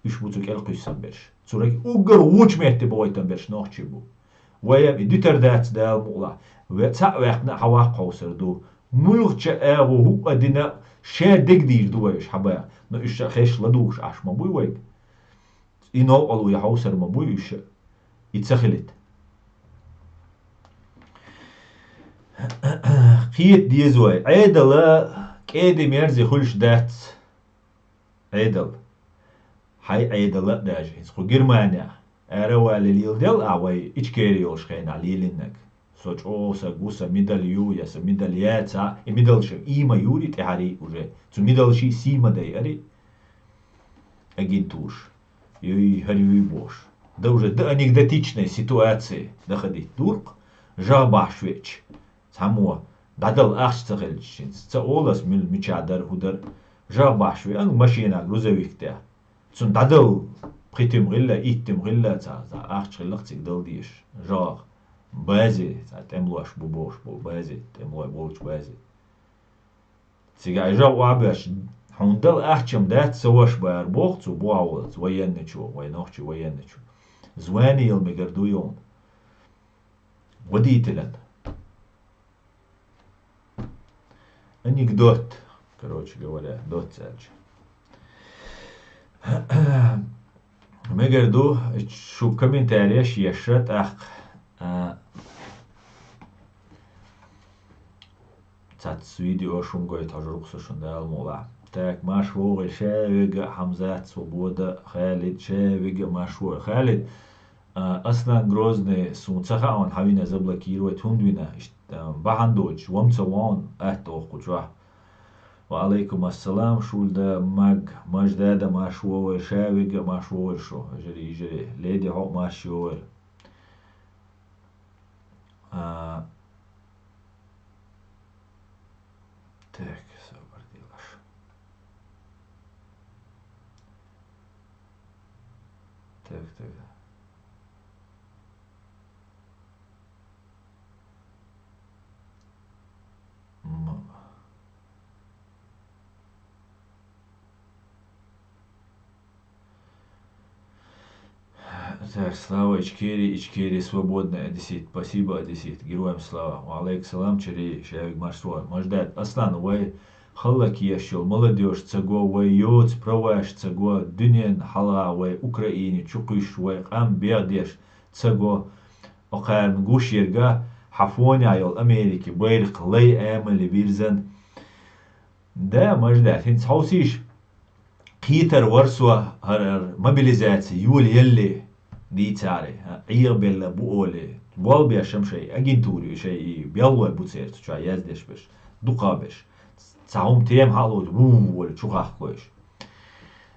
Уьш бу цу кӀел кхуьссам берш. Цу раг уггар вочу метте бохуьйтам берш нохчий бу. Вай и дуьтар дац Дала мукъалахь. Ве цхьаъ ваьккхина а хьан ваккха хьовсар ду. Муьлхача агӀо хӀуъа дина а ша дегдийр ду вай уьш хьан баха. Но уьш ша хеш ладугӀуш Ӏаш ма буй вайга. И новкъарло я хьовсар ма буй уьш. И ца хилийта. Кхета деза вай. Ӏедала кӀеди-мерзи хуьлуш дац. Ӏедал. Хьайн Ӏедала а даже хӀинца кху Германехь. Ара а валле леладел а вай Ичкери йолуш хенахь лелийнарг. Со чӀогӀа са гу, сан медаль ю, я сан медаль яц а, и медаль шен ийма юри тӀаьхьари уже. Цу медаль ший сийма дайари агентурш. Юй, хӀара юй бохуш. Да уже да анекдотичная ситуация дахадитта дуркъ, жагӀ бахьаш веача. Цхьаммо дӀадала ахча ца хилча шинца. Ца олу ас муьлла мичахь дара, хӀун дара. ЖагӀ бахьаш веана машина, грузовик тӀехь. Цунна дӀадала пхи туьма хилла, итт туьма хилла, цхьа, цхьа ахча хилла-кх цига дала дезаш. ЖагӀах. Базе, цхьа тӀемалойш бу бохуш болу базе, тӀемалой болчу базе. Цига и жагӀ охьабоьжча, хьуна дала ахча-м дац, сан ваша бара боху цо, бохьа волуш, военначо, вай нохчи военначо. Звание яла мегар ду йолу. Водителан. Анекдот, короче говоря, доцца аьлча. Мегар ду, шу комментареш еша тӀаккха, а, цхьацца видео шуна гойту хьожург со шуна Дала мукъалахь. Так, марш вогӀийла ша вега а, Хьамзат, Свобода, Халид, ша вега а марш вогӀийла. Халид, а, Аслан Грозный, суна ца хаьа хьан вина заблокировать, хӀунда вина, иштта, а, бахьана доцуш, вам ца вон, атта оха кху чохь. Ва алайкум ассалам, Шульда, Маг, Маждада, марш вогӀийла, ша вега а марш вогӀийла шу, вежарий, йижарий, леди хьо а марш йогӀийла. А, так, собар делаш. Так, так. М. Так, слава Ичкерии, Ичкерия свободная, одессит. Спасибо, одессит. Героям слава. Ва алейкум салам, Чери, ша вега марш вогӀийла. Маждат, Аслан, вай хӀаллакъеш йолу молодёжь ца го, вай йоцу праваш ца го, дуьненан хьалха вай Украине чу кхуьссуш, вай къам бегӀдеш ца го. Кхарна гуш ерг а, хьан фонехь йолу Америкин байракх лай амале вирзина. Да, Маждат, хӀинца хьовсийша, кхетар вара со хӀара мобилизаци йолаелле дийцаре, а, Ӏехабелла бу олий. Болх беш-м шайн агентури, шайн и беллой бу церан цу чохь яздеш берш, дукхахберш. Цхьа хӀума тема хьалуьйту, ву-ву-ву олий чухахкалойш.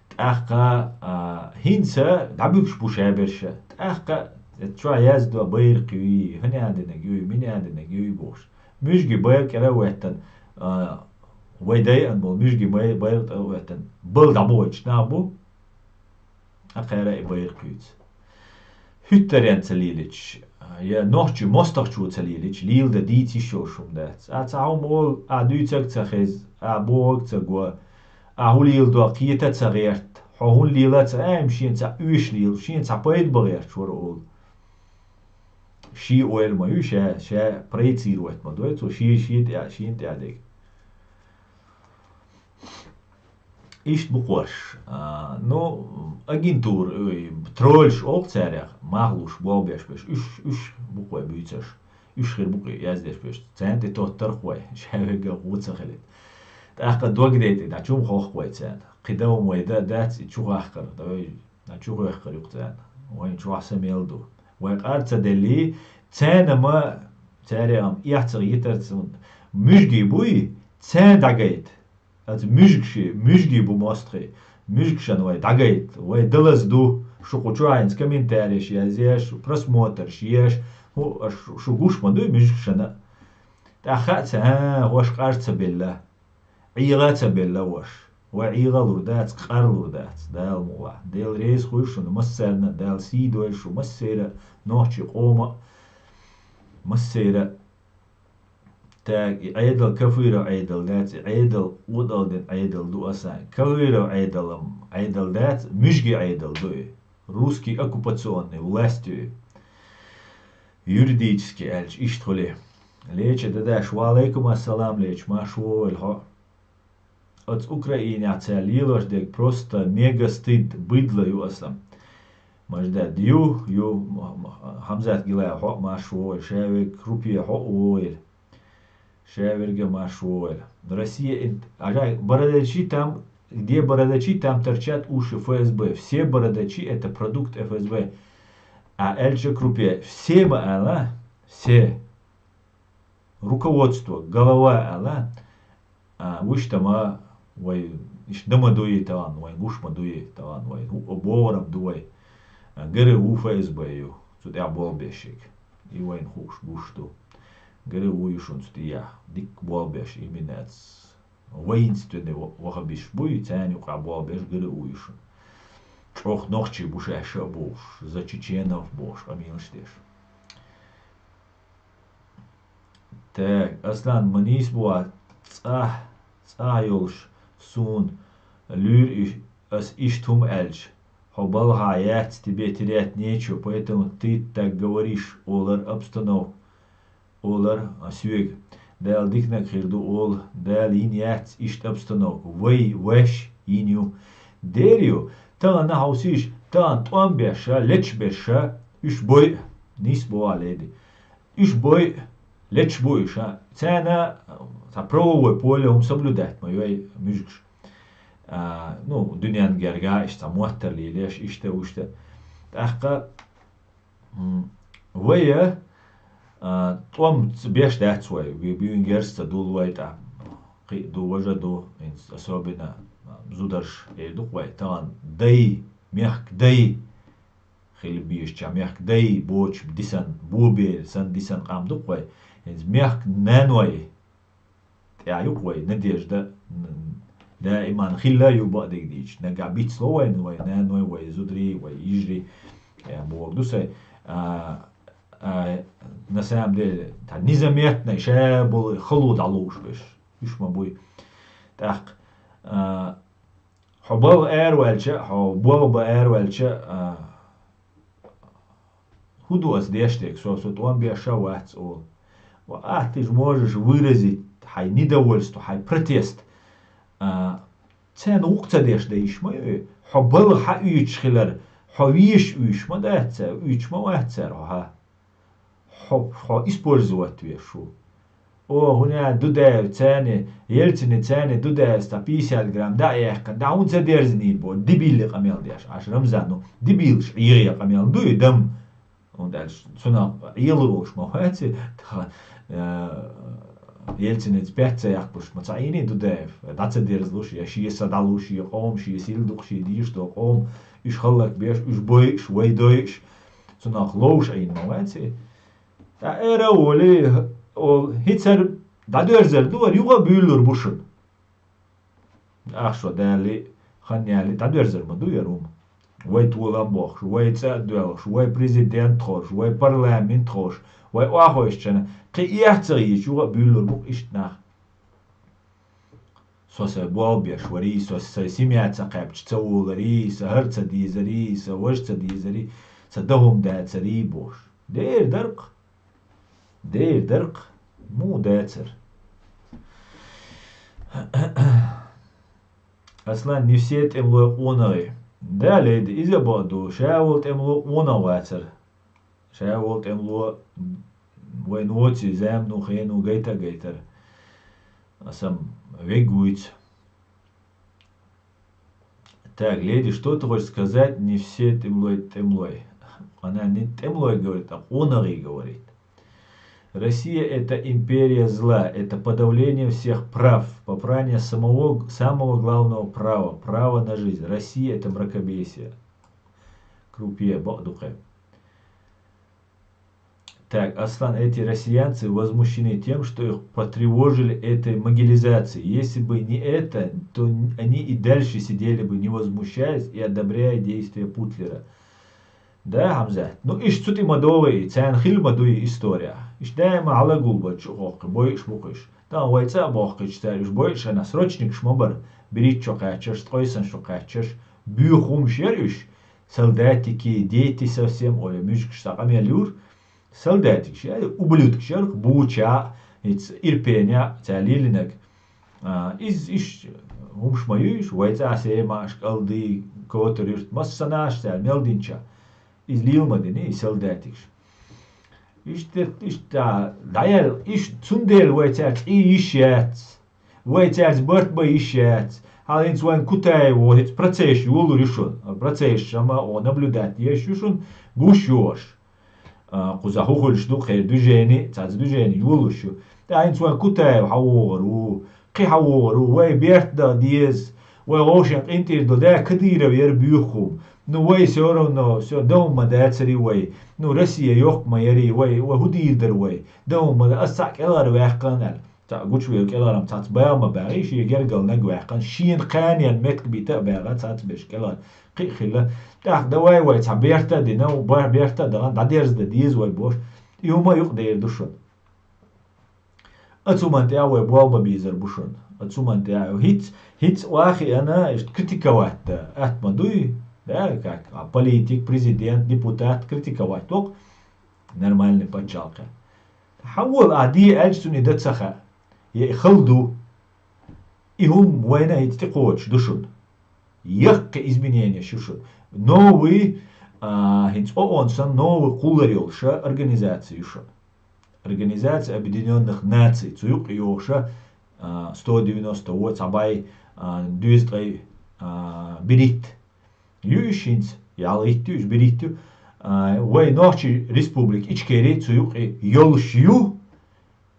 ТӀаккха, а, хӀинца дӀабуьгуш бу шаберш. ТӀаккха чохь яздо байракх юй, хӀун яа динарг юй, мин яа динарг юй бохуш. Муьжги байракх кӀира а веттан, а, вай дайан болу муьжги бай-, байракх тӀе а веттан, бала дӀабохуьйтуш нах бу, а, кхара и байракх юьйцу. ХӀуьттаренна ца лелича, я нохчи мостагӀчо ца лелича, леладан дийца йиш йолуш хӀума дац. Ахьа цхьа хӀума олу, ахьа дуьйцург ца хеза, ахьа бохург ца го, ахьа хӀун леладо кхета ца гӀерта, хьо хӀун лела ца, а, шена цхьа оьшуш лела, шена цхьа пайда бан гӀерташ вара олу. Шен ойла ма ю ша, ша проецировать ма дой цо, шен, шен тӀе, шена тӀе а дерг. Иштта бу кхуьш. А, ну, агентура, ой, тролльш олу царех, мах луш, болх беш берш. Уьш, уьш бу кхуьй буьйцурш. Уьш хир бу-кх и яздеш берш. Царна тӀе тоттарх вай, шаверга гӀо ца хилийта. ТӀаккха дог дайтӀи, дӀа чум хохк вай царна. Кхидав вай да, дац и чу хахкар, да вай, дӀа чу хохкар юкъ царна. Вайн чохь са мел ду. Вай къар ца делли, царна ма, царех ам эхь ца йитар цун. Муьжги буй, царна дӀагайта. Аса муьжгаши, муьжги бу мостхи. Муьжгашан вай дӀагайта. Вай далаз ду. Шу кху чу хьайнца комментареш язъеш, просмотрш еш. ХӀу, аш шу гуш ма дуй муьжгашана. ТӀаккха а ца, хӀа, хӀош къар ца белла. ӀийгӀа ца белла хӀош. Вай ӀийгӀа лур дац, къар лур дац. Дала мукъалахь. Дела реза хуй шуна массарна, Дала сий дойла шу массеран, нохчий къоман, массеран. Так, и Ӏедал кафиров Ӏедал дац, и Ӏедал удалдин Ӏедал ду аса. Кафиров Ӏедалам Ӏедал дац, муьжги Ӏедал ду и. Русский оккупационный власть ю и. Юридически аьлча, иштта хуьлий. Леча дадаш, ва алейкум ассалам, леча, марш вогӀийла хьо. Оцу Украинехь цара лелош дерг просто мега стыд, быдло ю аса. Маждад ю, ю, М-, М-, Хьамзат Гилаев хьо а марш вогӀийла, шаверг Крупье хьо а вогӀийла. Шаверга марш вогӀийла. Россия инт-, ажай, бородачи там, где бородачи, там торчат уши Ф С Б. Все бородачи — это продукт Ф С Б. А аьлча Крупье, все ма ала, все. Руководство, голова ала, а, вуьш тама вай, иштта ма дуй тахана, вай гуш ма дуй тахана, вай хӀуъа богӀурам ду вай. А, ГРУ, Ф С Б ю, цу тӀехь болх беш ерг. И вайна хууш гуш ду. ГРУ ю шуна цу тӀехь. Дикка болх беш, именно аьлча, воинственный ва-, вахабисташ буй, царна юкъахь болх беш ГРУ ю шуна. ЧӀогӀа нохчий бу шаьш а бохуш, за чеченов бохуш, къамелаш деш. Так, Аслан, ма нийса бу хьо, цӀахь, цӀахь йолуш суна луьйра и-, ас иштта хӀума аьлча, хьо балхахь яц, тебе терять нечего, поэтому ты так говоришь, олар обстановка, олар, а, соьга. Дала диканиг хир ду олу, Дала йина яц иштта обстановка. Вай, ваьш йина ю. Дера ю, тахана хьовсийша, тахана тӀом беш ша, лечбеш ша, уьш бойу, нийса боху леди. Уьш бой, лечбу уьш, а. Царна, цхьа правовой поле хӀума соблюдать ма йой муьжгаш. А, ну, дуьненна герга, иштта цхьа моттар лелеш, иштта, уьшта. ТӀаккха, м, вай, а, тӀом ц-, беш дац вай, ви-, буьйн герз ца дуллу вай тӀа. Кхин а ду, важа ду, хӀинца особенно, а, зударш эр ду-кх вай, тахана дай, мехк дай. Хила безача мехкан дай боцуш дисан, бобер санна дисан къам ду-кх вай. ХӀинца мехкан наной тӀехь ю-кх вай надежда, н-, даиман хилла а ю бакъдерг дийцича. Нагахь бицло вайна вай наной, вай зударий, вай йижарий, э, бохург ду сайн. А, а, на самом деле, тхан низаметнай ша болу хало дӀалуш берш. Уьш ма буй. ТӀаккха, а, Хьо балха араваьлча, хьо болх бан араваьлча, а, хӀун ду ас деш дерг, со, со тӀом беш а вац олу. Ва ахь ты же можешь выразить хьайн недовольство, хьайн протест. А, царна гӀуллакх ца деш дан йиш ма ю. Хьо балха хьан уьйцуш хилар, хьо везаш уьйцуш ма дац цара, уьйцуш ма вац цара хьо хьан. Хьо, хьо использовать веш ву. О, хӀуна Дудаев царни, Ельцини царни Дудаевс цхьа пятьдесят грамм дӀа а яьккхина, дӀа хӀунда ца дерзинийла бо, дебилли къамел деш. Аша Рамзан, ну, дебилаш Ӏеха я къамел ду и дам? ХӀунда аьлча цунах Ӏелур волуш ма вац и, тхан, э, Ельциница пять ца яккхалуш, ма ца Ӏийний Дудаев, дӀа ца дерзалуш, я шен са дӀалуш, я къоман, шен сил дукха, шен дийш долу къоман, уьш хӀаллак беш, уьш бойуш, вай дойуш, цунах ловш Ӏийна ма вац и. ТӀаккха эр а волий, олу, хӀинцара дӀадоьрзар ду, вара юха а буьйлалур бу шуна. Ахча далли, хан ялли, дӀадоьрзар ма ду яра хӀума. Вай толам бохуш, вай цӀа а доьлхуш, вай президент ховш, вай парламент ховш, вай охьахойшчана, кхин эхь ца гӀийча, юха а буьйлалур бу-кх иштта нах. Со сайн болх беш варий, со сайн семья ца кхаьбча ца воларий, сан хӀара ца дезарий, сан важа ца дезарий, сан дан хӀума дацарий бохуш. Дера дара-кх. Дера дара-кх. Муха дацара? Аслан, не все тӀемалой къонахий. Да, леди, иза а бакъ ду, ша волу тӀемало къонах вацара. Ша волу тӀемало Вай ноци, зам, ну, хену, гайта, гайтар. А сам вегуйц. Так, леди, что ты хочешь сказать? Не все тем лой, тем лой. Она не тем лой говорит, а онари говорит. Россия — это империя зла, это подавление всех прав, попрание самого, самого главного права, права на жизнь. Россия — это мракобесие. Крупье, бо-, дукхе. Так, Аслан, эти россиянцы возмущены тем, что их потревожили этой могилизацией. Если бы не это, то они и дальше сидели бы, не возмущаясь и одобряя действия Путлера. Да, Хамзат? Ну, иш цу тӀима догӀи, царна хила ма дуй история. Иш даима гьалагулбачу хохкхи, бойш букхиш. Тан вай цӀа бохкхич цар, иш бойш ана срочникш ма бар. Бирит шо кхаьчаш, ткъойсан шо кхаьчаш. Буьйхумш яр иш. Солдатики, дети совсем, оля, муьжгаш са къамел юр. Солдатикаш яр, ублюдкаш яр, Буча, иц Ирпеня, цар лилинаг. А, из, иш, хӀумаш ма ю иш, вай цӀа Семаш, КӀалдий, Котар-Юрт, массанаш цар мел динча. Из лийла ма дини, и солдатикаш. Иштта, иштта, дӀаял, иш, цундела вай цар цӀий йиш яц. Вай царца барт бан йиш яц. Хьал хӀинца вайн Кутаев, хӀинца процесс йолур ю шуна. Процесс шама, о, наблюдать еш ю шуна, гуш йош. А, кхуза хӀу хуьлуш ду, кхеран движени, цаца движени йолуш ю. ТӀаккха хӀинца вайн Кутаев хьан вогӀур ву, кхин хьан вогӀур ву, вай берт дан деза, вай гӀовшен къинтӀера ду, да, Кадыров яра буьйху. Ну, вай всё равно, всё, дан ма дацари вай. Ну, Россия йоккха ма яри вай, вай хӀу дийр дара вай? Дан ма да, ас цхьаъ кӀелгӀара ваьккхана аьлла. Цхьаъ гучувелла кӀелгӀарам цхьацца баьгӀа ма баьгӀа, и шен гергал наг ваьккхана, шена кханен метка бита а баьгӀа, цхьацца беш кӀелгӀар кхиъ хилла. ТӀаккха давай вай цхьа берта а дина, бар-, берта а дахана, дӀадерза дан деза вай бош. И хӀума юкъа дер ду шуна. Ацу ман тӀехь вай болба бийзар бу шуна. Ацу ман тӀехь хӀиц, хӀиц вахи ана, иштта критиковать да, атма дуй, да, как, а, политик, президент, депутат критиковать вокъ, нормальный паччалкхе. Хьан вол а ди аьлча цуни да ца хаьа. Я и хала ду. И хӀума вайна хӀинца тӀекхочуш ду шуна. Яккхи изменения шу шуна. Новый, а, хӀинца о он сан новый кхуллар йолуша организация ю шуна. Организация Объединённых Наций. Цу юкъа йоша, а, сто девяносто восемь, цхьа бай, а, дуьйза ткъе, а, биритт. Ю иш хӀинца, ял итт ю иш, биритт ю. А, вай нохчий республика Ичкери цу юкъе йолуш ю,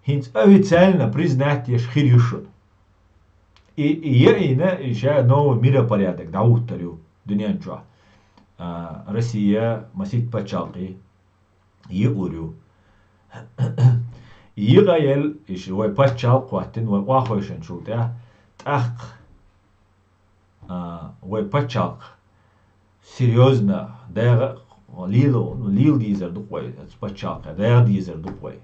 хӀинца официально признать еш хир ю шуна. И, и яина, и ша новый миропорядок дӀахӀуттар ю дуьнен чохь. А, Россия, масийтта пачхьалкхе, йиъур ю. Йиъа ел, иш вай пачхьалкх хӀоттина вай охьахевшинчул тӀаьхьа, тӀаккха, а, вай пачхьалкх серьёзно дагӀа лийла, лийла дийзар ду-кх вай, оцу пачхьалкхе дагӀа дийзар ду-кх вай.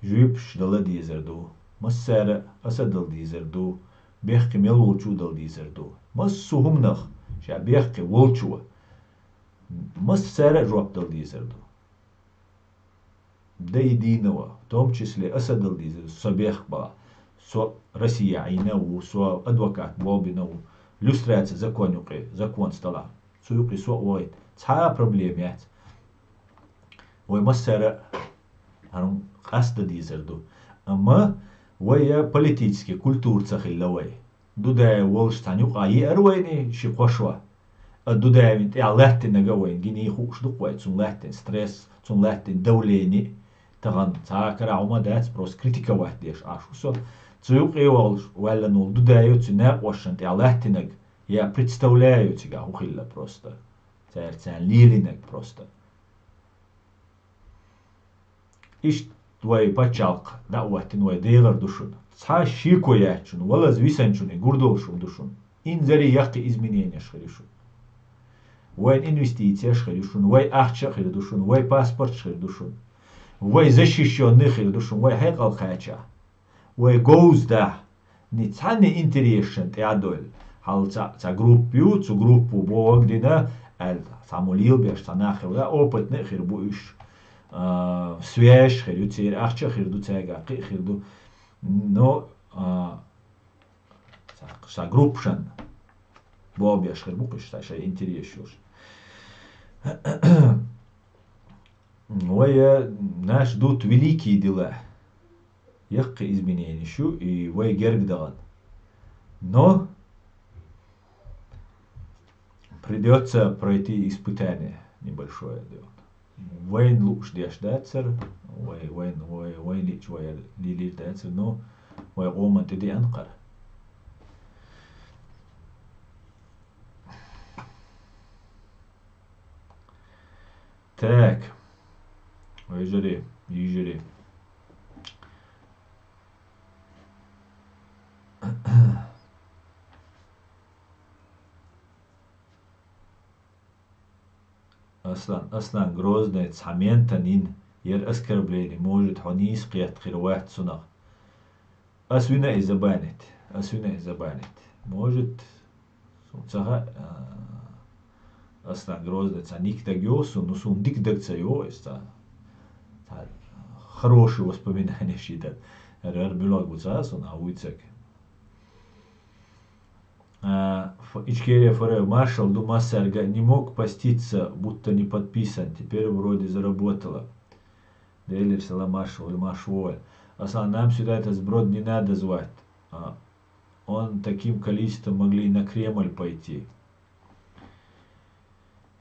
Жуьйпаш дала дийзар ду, массара а аса дала дийзар ду, бехке мел волчу а дала дийзар ду. Массо а хӀуманах ша бехке волчо массара а жоп дала дийзар ду. Да и дийна ва, в том числе аса дала дийзар ду, со бехк бала. Со Россия Ӏийна а ву, со адвокат болбина а ву, люстраци закон юкъе, законца талахь. Цу юкъе со а вахийта, цхьа а проблема яц. Вай массара а хӀара къаста дезар ду. Амма вай я политически культура ца хилла вай. Дудаев волуш цхьана юкъа еара вайна ши кхо шо. А Дудаевна тӀехь латтинарг а вайна гиний хууш ду-кх вай, цунна латтина стресс, цунна латтина давление. Тахана цхьа а кара хӀума дац, просто критиковать деш Ӏаш ву со. Цу юкъе волуш ваьллан волу Дудаев цу накъошшан тӀехь латтинарг я представляю цига хӀун хилла просто. Цаьрца царна лелийнарг просто. Иштта вай пачхьалкх дӀа а хӀоттина вай дехар ду шуна. Цхьа шеко яц шуна, валаза висанчун и гурдолуш хӀума ду шуна. Инзаре яккхий измененеш хир ю шуна. Вайн инвестицеш хир ю шуна, вай ахча а хир ду шуна, вай паспорташ хир ду шуна. Вай защищённый хир ду шуна, вай хьекъал кхача. Вай говза дахь, ни цхьанне интересшан тӀе а дойлу. Хьал ца, ца группа ю, цу группу бохург дина, аьлла, цхьаммо лелабеш цхьа нах хир ву, опытный а хир бу уьш. А, связь хир ю церан, ахча а хир ду цаьрга, кхин а хир ду. Но, а, ца, ца группашан болх беш хир бу-кх уьш, ца шайн интерес йолуш. Вай, э, наш дут великие дела. Яккхий измененеш ю, и вай герга дахад. Но придётся пройти испытание небольшое. Вайна лууш деш дацар, вай, вайна, вай, вайна лиъча вай лелийр дацар, но вай къоман тӀедеана кхар. Так. Вежарий, йижарий. Аслан, Аслан, Грозный, цхьа ментан йина, яр оскорбление, может, хьо нийса кхетта хир вац цунах. Ас вина и забанить. Ас вина и забанить. Может, сона ца хаьа, а, Аслан Грозный цхьа ник дага йоагӀа сона, ну, сона дика дага ца йоагӀа иза цхьа. Цхьа хорошие воспоминания ши дар. Ар, ар муьлха гу ца сона, а вуй цаг. А, ф-, Ичкерия Форев, маршал ду массаьрга, не мог поститься, будто не подписан, теперь вроде заработало. Делер села маршал, марш вуй. Аслан, нам сюда этот сброд не надо звать. А, он таким количеством могли и на Кремль пойти.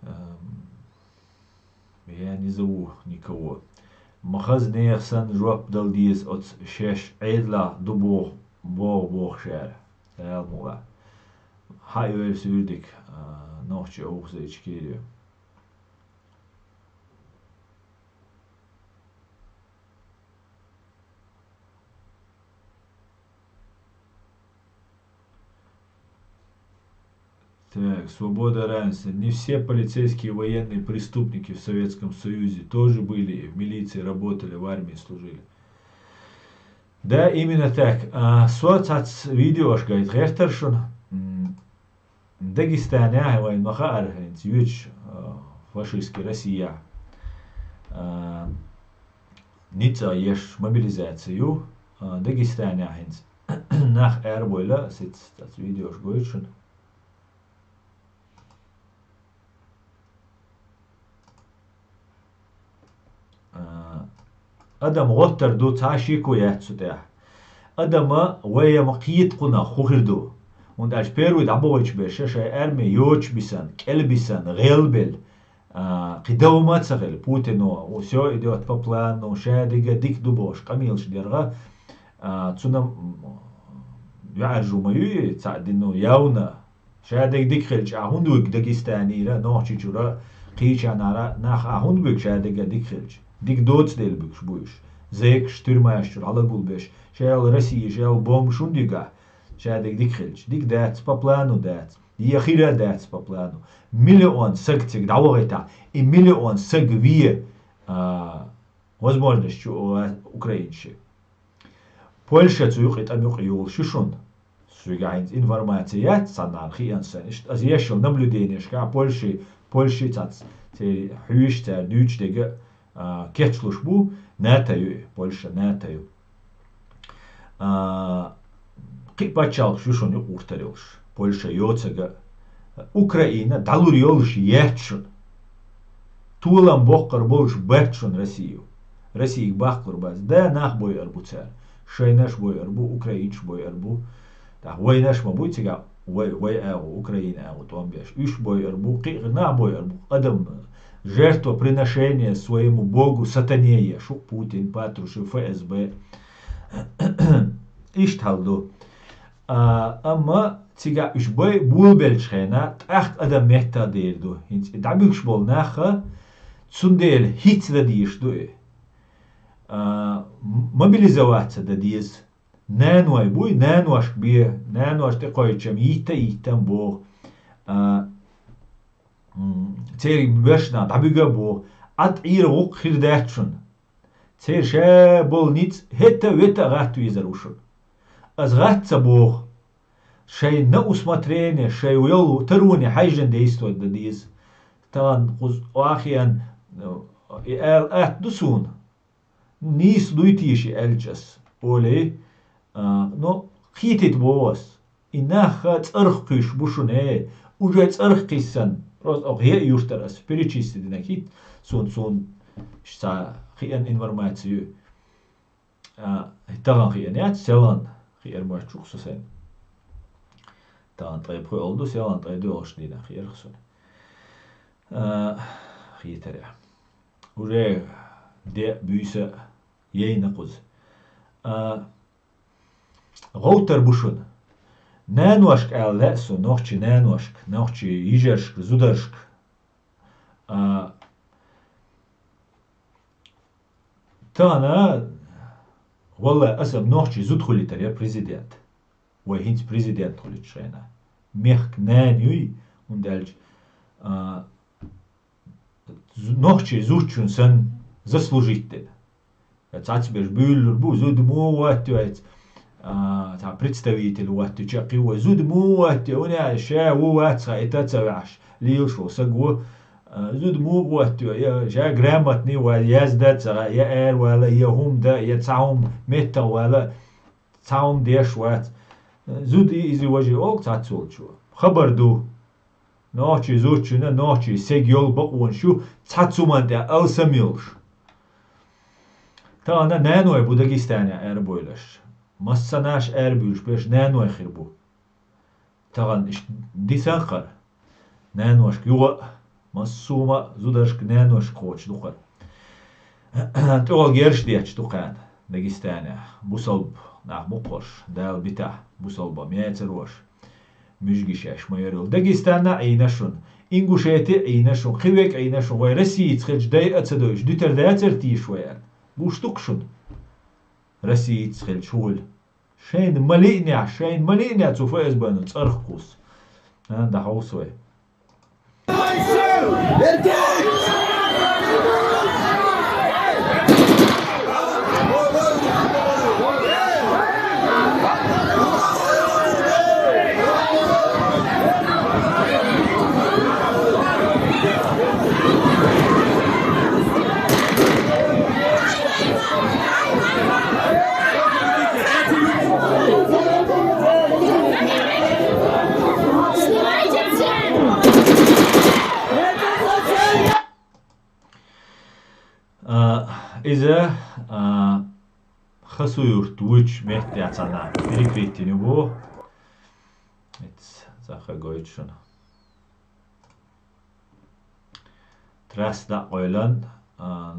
Эм, я не зову никого. Ма хаза нехан санна жоп дала деза оцу шаьш Ӏедалехь ду боху, боху, боху шара. Дала мукъ лахь. Хьан йойла суьйрдиг, а, нохчи овхаза Ичкерия. Так, свобода, равенство. Не все полицейские и военные преступники в Советском Союзе тоже были, и в милиции работали, в армии служили. Да, именно так. А, со цац видеош гайта гӀертар шуна. М, Дагестанехь, вайн ма хаьара хӀинца, юьйцуш, а, фашистский Россия, а, ницкъ еш мобилизацию, а, Дагестанехь хӀинца нах арабойла, сиц, цац видеош гойту шуна. А, адам гӀоттар ду, цхьа а шеко яц цу тӀехь. Адама вай ма кхета кхунах хӀун хир ду. ХӀунда аьлча первый дӀабахийтуш берш шайн арми йоцуш бисана, кӀел бисана, гӀел белла, а, кхин дов ма ца хилла Путино, всё идёт по плану, ша дерг дика ду бохуш къамелаш дергда, а, цунна, м, юьхьӀаьржо ма ю и, цхьаъ дина, ну, явно. Ша дерг дика хилча, ахь хӀунда вуьгу Дагестанера, Нохчийчуьра, кхечанара нах, ахь хӀунда вуьгу ша дерг дика хилча? Дика доцу дела вуьгуш бу уьш. Зекаш, тюрьмаш чуьра хьалагулбеш, шел Россия, шел бомбаш хӀунда вуьгу ахь? Ша дерг дика хилча. Дика дац, по плану дац. Я хира дац по плану. Миллион саг цига дӀавахийтахь, и миллион саг ве, а, возможность чу, а, Украина ши. Польша цу юкъе, тӀам юкъе йолуш ю шуна. Соьга хӀинца информаци яц, цхьаннахьа хиъна санна. Иштта аса еш йолу наблюденешкахь Польши, Польши цац, церан хьуьйш, цара дуьйцуш дерг, а, кечлуш бу, НАТО ю и, Польша НАТО ю. А, кхин а пачхьалкхаш ю шуна юкъа гӀуртар йолуш, Польша йоцург а. Украина дӀалур йолуш яц шуна. Толам боккхур болуш бац шуна Россию. Россига баккхур бац. Да, нах бойур бу цара. Шайнаш бойур бу, украинаш бойур бу. ТӀаккха вайнаш ма буй цигахь, вай, вай агӀо, Украина агӀо тӀом беш. Уьш бойур бу, кхин а нах бойур бу. Адам жертвоприношение своему богу сатане еш ву Путин, Патрушев, ФСБ. Иштта хьал ду. А, амма цигахь уьш бай болабеллачу хенахь, тӀаккха адам меттах дер ду. ХӀинца и дӀабуьгуш болу нахха, цундела хӀинца дан дезаш ду и. А, м-, мобилизоваться дан деза. Наной буй, наношка бе, нанош тӀекхойчам, йитта а йиттам боху. А, м, церан боьршинах дӀабуьга а боху. Ӏад Ӏийра гӀуллакх хир дац шуна. Церан ша болу ницкъ хӀетта а, вета а гӀатта везар ву шуна. Аса гӀатта ца боху. Шайн на усмотрение, шайн йолу тароне хьаьжжина действовать дан деза. Тахана кхуза охьахиъна, и ала атта ду суна. Нийса дуй теша и аьлча ас, олий, а, ну, кхетийта боху ас. И нахха цӀарах кхуьйсуш бу шуна, э, уже цӀарах кхиссана, просто оха еа юьртара ас перечислить динарг хӀитта, суна, суна Иштта хиъна информаци ю. А, тахана хиъна яц, селхан хиъар моьттуш ву со сайна. Тахана ткъе пхиъ ду, селхан ткъе доьалгӀачу дийнахь хиъар сона. А, хетарехь. Уже де, буьйса яйна кхуза. А, гӀовттар бу шуна. Наношка ала лаьа суна, нохчийн наношка, нохчийн йижаршка, зударшка. А, тахана, валлахӀи, аса нохчийн зуда хуьлуьйтур яра президент. Вай хӀинца президент хуьлуьйтуш хенахь. Мехкан нана юй, хӀунда аьлча, а, зу-, нохчийн зудчун санна заслужить дина. Цхьацца берш буьйлалур бу, зуда муха гӀоттайо иза, а, цхьа представитель гӀоттайо, чаккхе вай, зуда муха гӀоттайо, хӀунда аьлча ша ву вац хьан, и та ца ваьхьаш, лелаш волу саг ву, а, зуда муха гӀоттайо, я ша грамотный вац, яздан ца гӀа, я аравала, я хӀума дан, я цхьа хӀума меттахвала, цхьа хӀума деш вац. Зуда и иза важа олу цхьацца волчо. Хабар ду. Нохчийн зудчунна, нохчийн стеган йолу бакъонаш ю, цхьацца хӀуманна тӀехь алсам йолуш. Тахана наной бу Дагестанехь арабевлларш. Массанхьа арабуьйлуш берш наной хир бу. Тахана иштта дисна хӀара. Наношка юха а, массо а хӀума зударшка, наношка кхочуш ду хӀара. ТӀехула герзаш детташ ду кхарна Дагестанехь. Бусалба нах бу кхуьш, Дала битахь, бусалба мецарош. Муьжгий шаьш ма йоьрал. Дагестанна а Ӏийна шуна, Ингушети а Ӏийна шуна, кхин верг а Ӏийна шуна, вай Россица хилча дайа а ца дойуш, дуьтур дацара теша вай аьлла. Гуш ду-кх шуна? Россица хилча хӀун хуьлу? Шайна ма лиънехь, шайна ма лиънехь цу ФСБ-но цӀарах кхуссу. А, дӀахьовса вай. А, иза, а, Хасавюрт вуьйчу меттехь цхьана перекрытие бу. Иц, цхьа хӀа гойту шуна. Трасса дӀа а къевлина, а,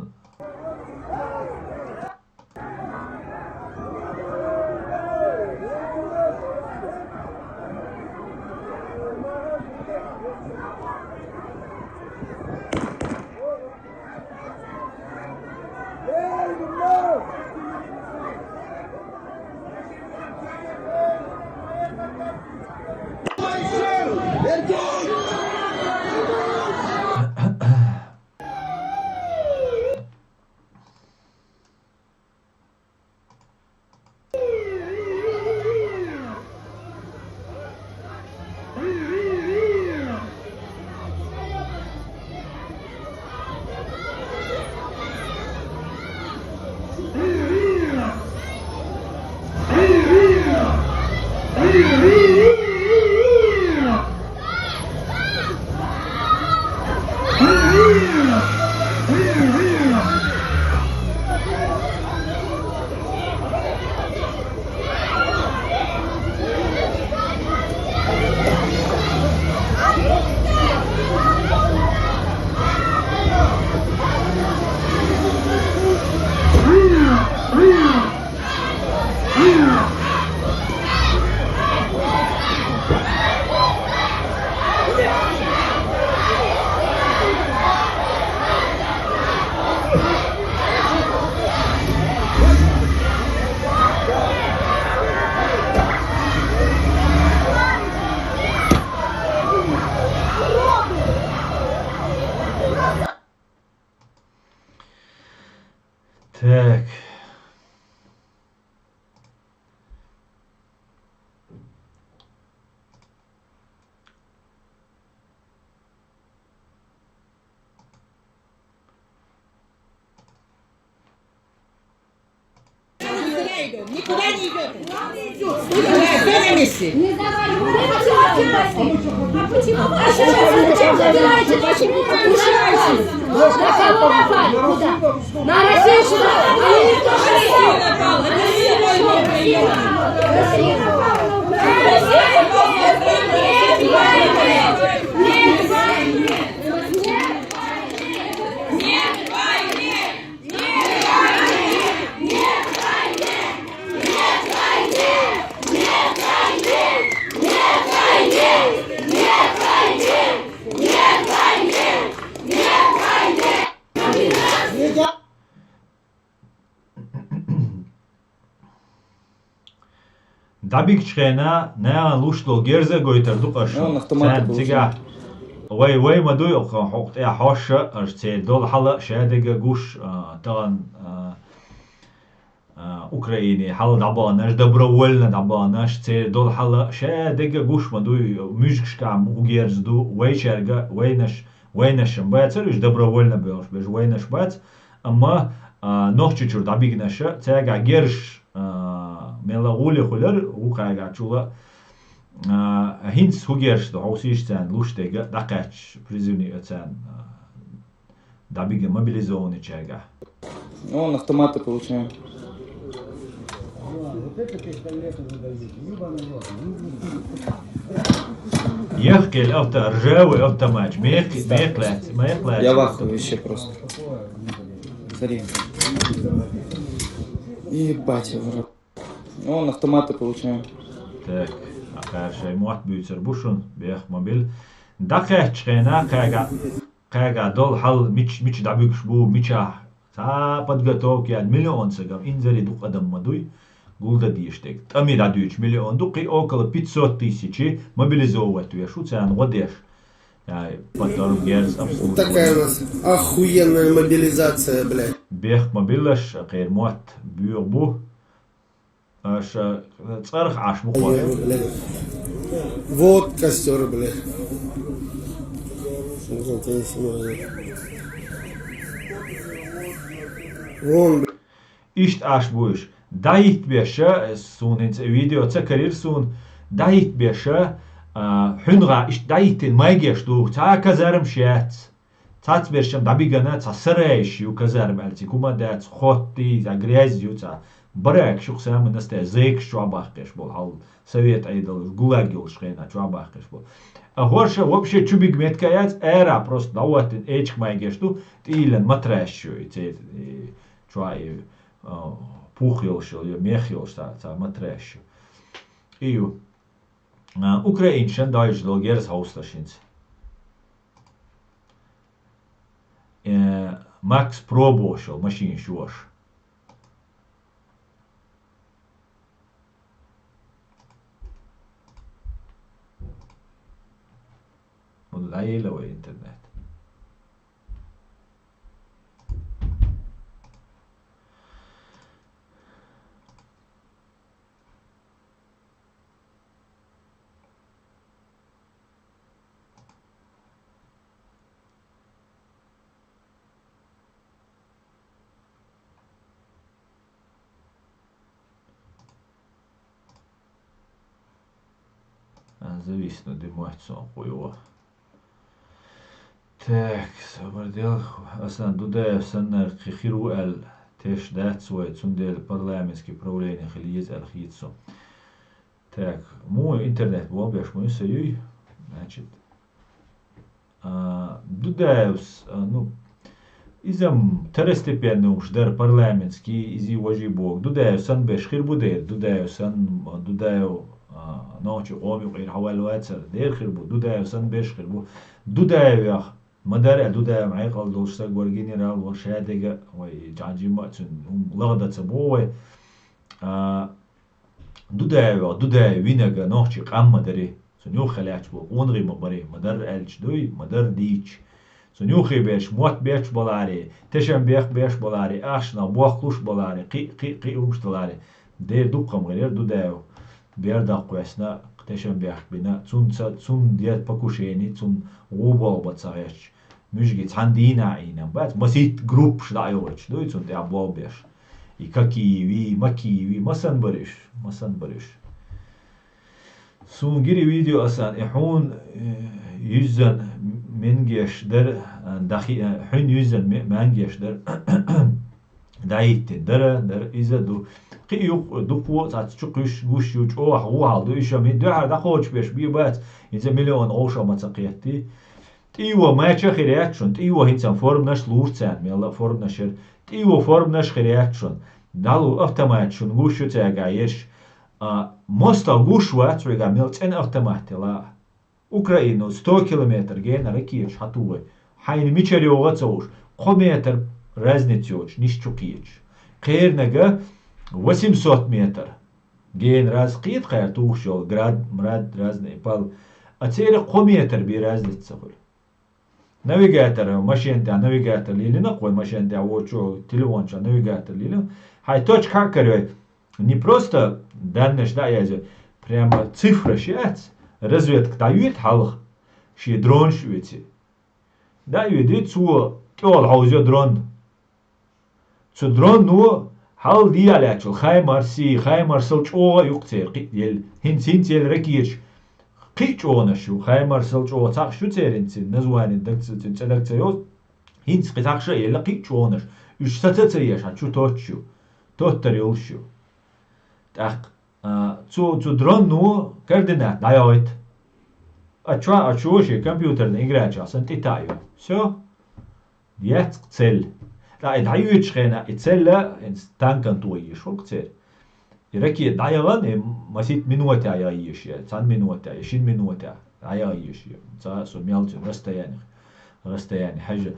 Никуда не идет. Стой на месте. На Россию сюда. ДӀабигача хенахь нахана луш долу герз а гойтур ду-кх аша. Ну, царна цигахь вай, вай ма дуй, хӀокху тӀехь хьоьжуш, аша церан долу хьал а, шадерг а гуш, а, тахана, а, а, Украине хьала дӀабаханарш, добровольно дӀабаханарш, церан долу хьал а, шадерг а гуш ма дуй, муьжгашкахь хӀун герз ду, вайшерга, вайнаш, вайнаш-м бацара уьш добровольно боьлхуш берш, вайнаш бац, амма, а, Нохчийчуьра дӀабигнарш, цаьргахь герзаш, а, мелла а гӀоле хуьлура, вукхаьргахь чул а, а, хӀинца хӀун герзаш ду, хьовсийша царна луш дерг а, дӀакхаьчча призывни а царна, а, дӀабига мобилизованный чаьргахь. Ну, он автоматы получаем. Яхкъелла авто, ржавый автомат, мех-, мех лаьц-, мех лаьцна. Я в ахуе вообще просто. Смотри. Ебать, я в рот. Ну, он автоматы получаем. Так, а кхара шайн мотт буьйцур бу шуна, бехк ма билла. ДӀакхаьчча хенахь кхаьга, кхаьга долу хьал мич-, мича дӀабуьгуш бу, мичахь цхьа подготовка ян миллион сагам, инзаре дукха адам ма дуй, гулдан дезаш дерг. ТӀаме дӀадуьйцуш миллион ду, кхин около пятьсот тысяч мобилизовывать веш ву, царна гӀо деш. Ай, плацдарм герз обслуживание. Вот такая у нас охуенная мобилизация, блядь. Бехк ма биллаш, кхеран мотт боьха бу. Аша цӀарах Ӏаш бу кхо. Блядь. Вот костёр, блядь. Вон, блядь. Иштта Ӏаш бу уьш. ДӀахӀиттабеш, суна хӀинца видео ца карийра суна, дӀахӀиттабеш, а, хьуьнагӀа иштта дӀахӀиттина майгеш ду, цхьа а казармаш яц. Цхьацберш-м дӀабигина, цхьа сарайш ю, казарма аьлла цига хӀума дац, хоттий, цхьа грязь ю, цхьа баракаш ю, самый настоящий, зекаш чохь баккхеш болу хьал, совет Ӏедал, гулаг йолуш хенахь чохь баккхеш болу. А хӀорш вообще чу бига меттиг а яц, ара просто дӀахӀоттина эчиг майгеш ду, тӀийиллина матрасаш ю, и церан, и чохь и, а, пух йолуш йолу, я мех йолуш цхьа, цхьа матрасаш ю. И ю. А, Украинашна дойжуш долу герз хьовсалаш хӀинца. Э, Макс Про бохуш йолу машинаш ю аша. ХӀунда дӀаелла вай интернет? А, зависнуть ди моьтту сон кху йогӀу. Так, собар дел, аса Дудаев санна кхин хир ву аьлла теш дац вай, цундела парламентский правление хила еза аьлла хета со. Так, муха интернет болх беш ма ю, со юй? Значит, а, Дудаевс, а, ну, иза-м второстепенный уьш дара парламентский, изий важий боху. Дудаев санна беш хир бу дера, Дудаев санна, Дудаев, а, нохчи къоман юкъера хьаваьлла вацара, дера хир бу, Дудаев санна беш хир бу. Дудаевех ма дара аьлла, Дудаев Ӏекъал долуш стаг вара, генерал вара, шадерг а, вай Джаджима а цуьнан хӀума лахдан ца боху вай. А, Дудаевех, Дудаев винарг нохчи къам ма дарий. Цунна юххе лаьтташ болу къонахий ма барий, ма дарра аьлча дуй, ма дарра дийча. Цунна юххе берш мотт беш баларе, тешам бех беш баларе, ахчанах бохкалуш баларе, кхин, кхин, кхин хӀумаш даларе. Дера дуккха ма гӀирера Дудаев, бердах кхоьссина, тешам бех бина, цунца, цунна де покушение, цунна гӀу болх бан ца хьоьстуш. Муьжги цхьана дийнахь Ӏийна бац, масийтта группаш дӀа а йохуьйтуш дуй, цунна тӀехь болх беш. И какие ви, макие ви, масан бариш, масан бариш. Сун гири видео асан, и хьун, э, юззан менгеш дар, э, дахи, э, хьун юззан ме-, мангеш дар. Дайти, дара, дара, иза ду. Кхи юк-, дукхо, цац чу куш, гуш ю, чо, ху, хал ду, иша, ми, дуьхьар, да, хоч, беш, би, бац. Инца миллион, оуша, маца, кхетти. Тӏиво мача хирячун, тӏиво хинцам формнаш лурцан, мела формнашер. Тӏиво формнаш хирячун. Далу автомат шун гуш ю цага еш. А, моста гуш вац, вега мел цен автомат тела. Украину сто километр гена ракеташ хатувай. Хьайна мичар йогац уж, кхо метр разницёч, ниш чу кхиеч. Кхернага восемьсот метр. Ген раз кхет кхер тухшол, град, мрад, разный пал. А цере кхо метр би разница хуй. Навигатор, машин тя навигатор лилина, кхой машин тя вочо, телефон ча навигатор лилина. Хай точка хакарёй. Не просто данные да язё, прямо цифра шиац, разведка дают халх, ши дрон швеце. Да, види, цо тёл хьаузё дрон. Цу дронну хьал диалячул хаймарси, хаймарсал чӏогӏа юкъ цер кхи ел. Хин син цел ракеш. Кхи чӏогӏанаш ю, хаймарсал чӏогӏа цахш ю церин цин, название дагцин, цин цӏедагца ёз. Хин кхи цахша ела кхи чӏогӏанаш. Уж саца ца еш, а чу точ ю. Тоттар ёлш ю. Так, а, цу, цу дронну координат дайойт. А чё, а чё вообще компьютерная игра чё, сан титаю. Всё. Яц цель. Да, и даю чхена, и цель, и танкан туа ешвал цер. И ракет даяла, и масит минута я ешья, цан минута, и шин минута, дая ешья. Ца сумел цен расстояние. Расстояние, хажа.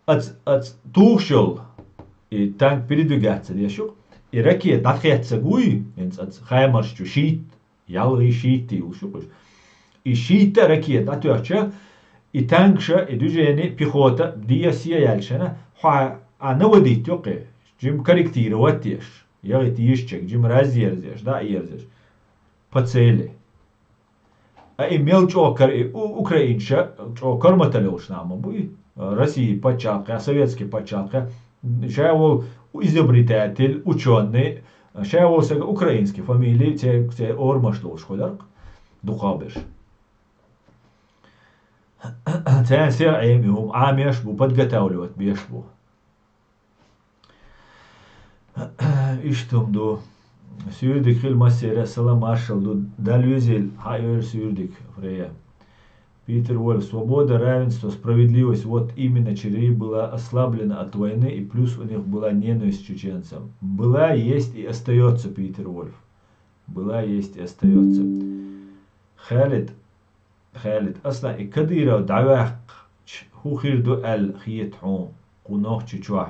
Ац, ац, тухшол, и танк передвигаться дешук, и ракет датхетца гуй, инц ац хаймарш чу шит, ялгъи шийтти юлшукъуш. И шийтта ракета атёхча, и танкша, и движение, пехота, дия сия яльшана, хва, а наводить ёкъе, жим корректировать еш, ягъит ешчек, жим разъерзеш, да ерзеш. По цели. А и мел чокар, и у-, украинша, чокар маталёш нама буй. России пачалкъя, советский пачалкъя. Шай вол изобретатель, учёный, шай вол сага украинский фамилии, це, це ормаш лош хударк. Духабеш. Цен се эми хум амеш бу, подготавливать беш бу. Иштум ду. Сюрдик хил массера салам маршал ду. Даль визел хайвер сюрдик фрея. Питер Вольф. Свобода, равенство, справедливость. Вот именно чири была ослаблена от войны, и плюс у них была ненависть к чеченцам. Была, есть и остаётся, Питер Вольф. Была, есть и остаётся. Халид. Халид. Аслан, и Кадыров дӏаваьккхача ху хир ду аьлла хета хьуна, кху нохчи чохь.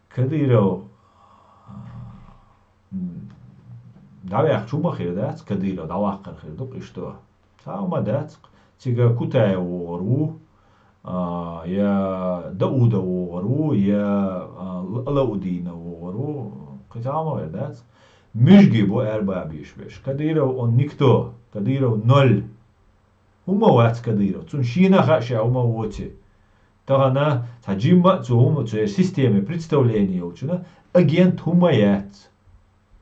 Кадыров, м, дӏаваьккхача хӀума хир дац, Кадыров дӏаваккхар хир ду, иштта. Цхьа хӀума дац. Цига Кутаев вогӀур ву, а, я Даудов вогӀур ву, я, а, Алаудинов вогӀур ву. Кхин цхьа хӀума хир дац. Муьжги бу арбаб йиш берш. Кадыров он никто. Кадыров ноль. ХӀума вац Кадыров. Цун шена хаьа ша хӀума воци. Тахана цхьа жимма а цу хӀума, цу системе представление йолчуна агент хӀума яц.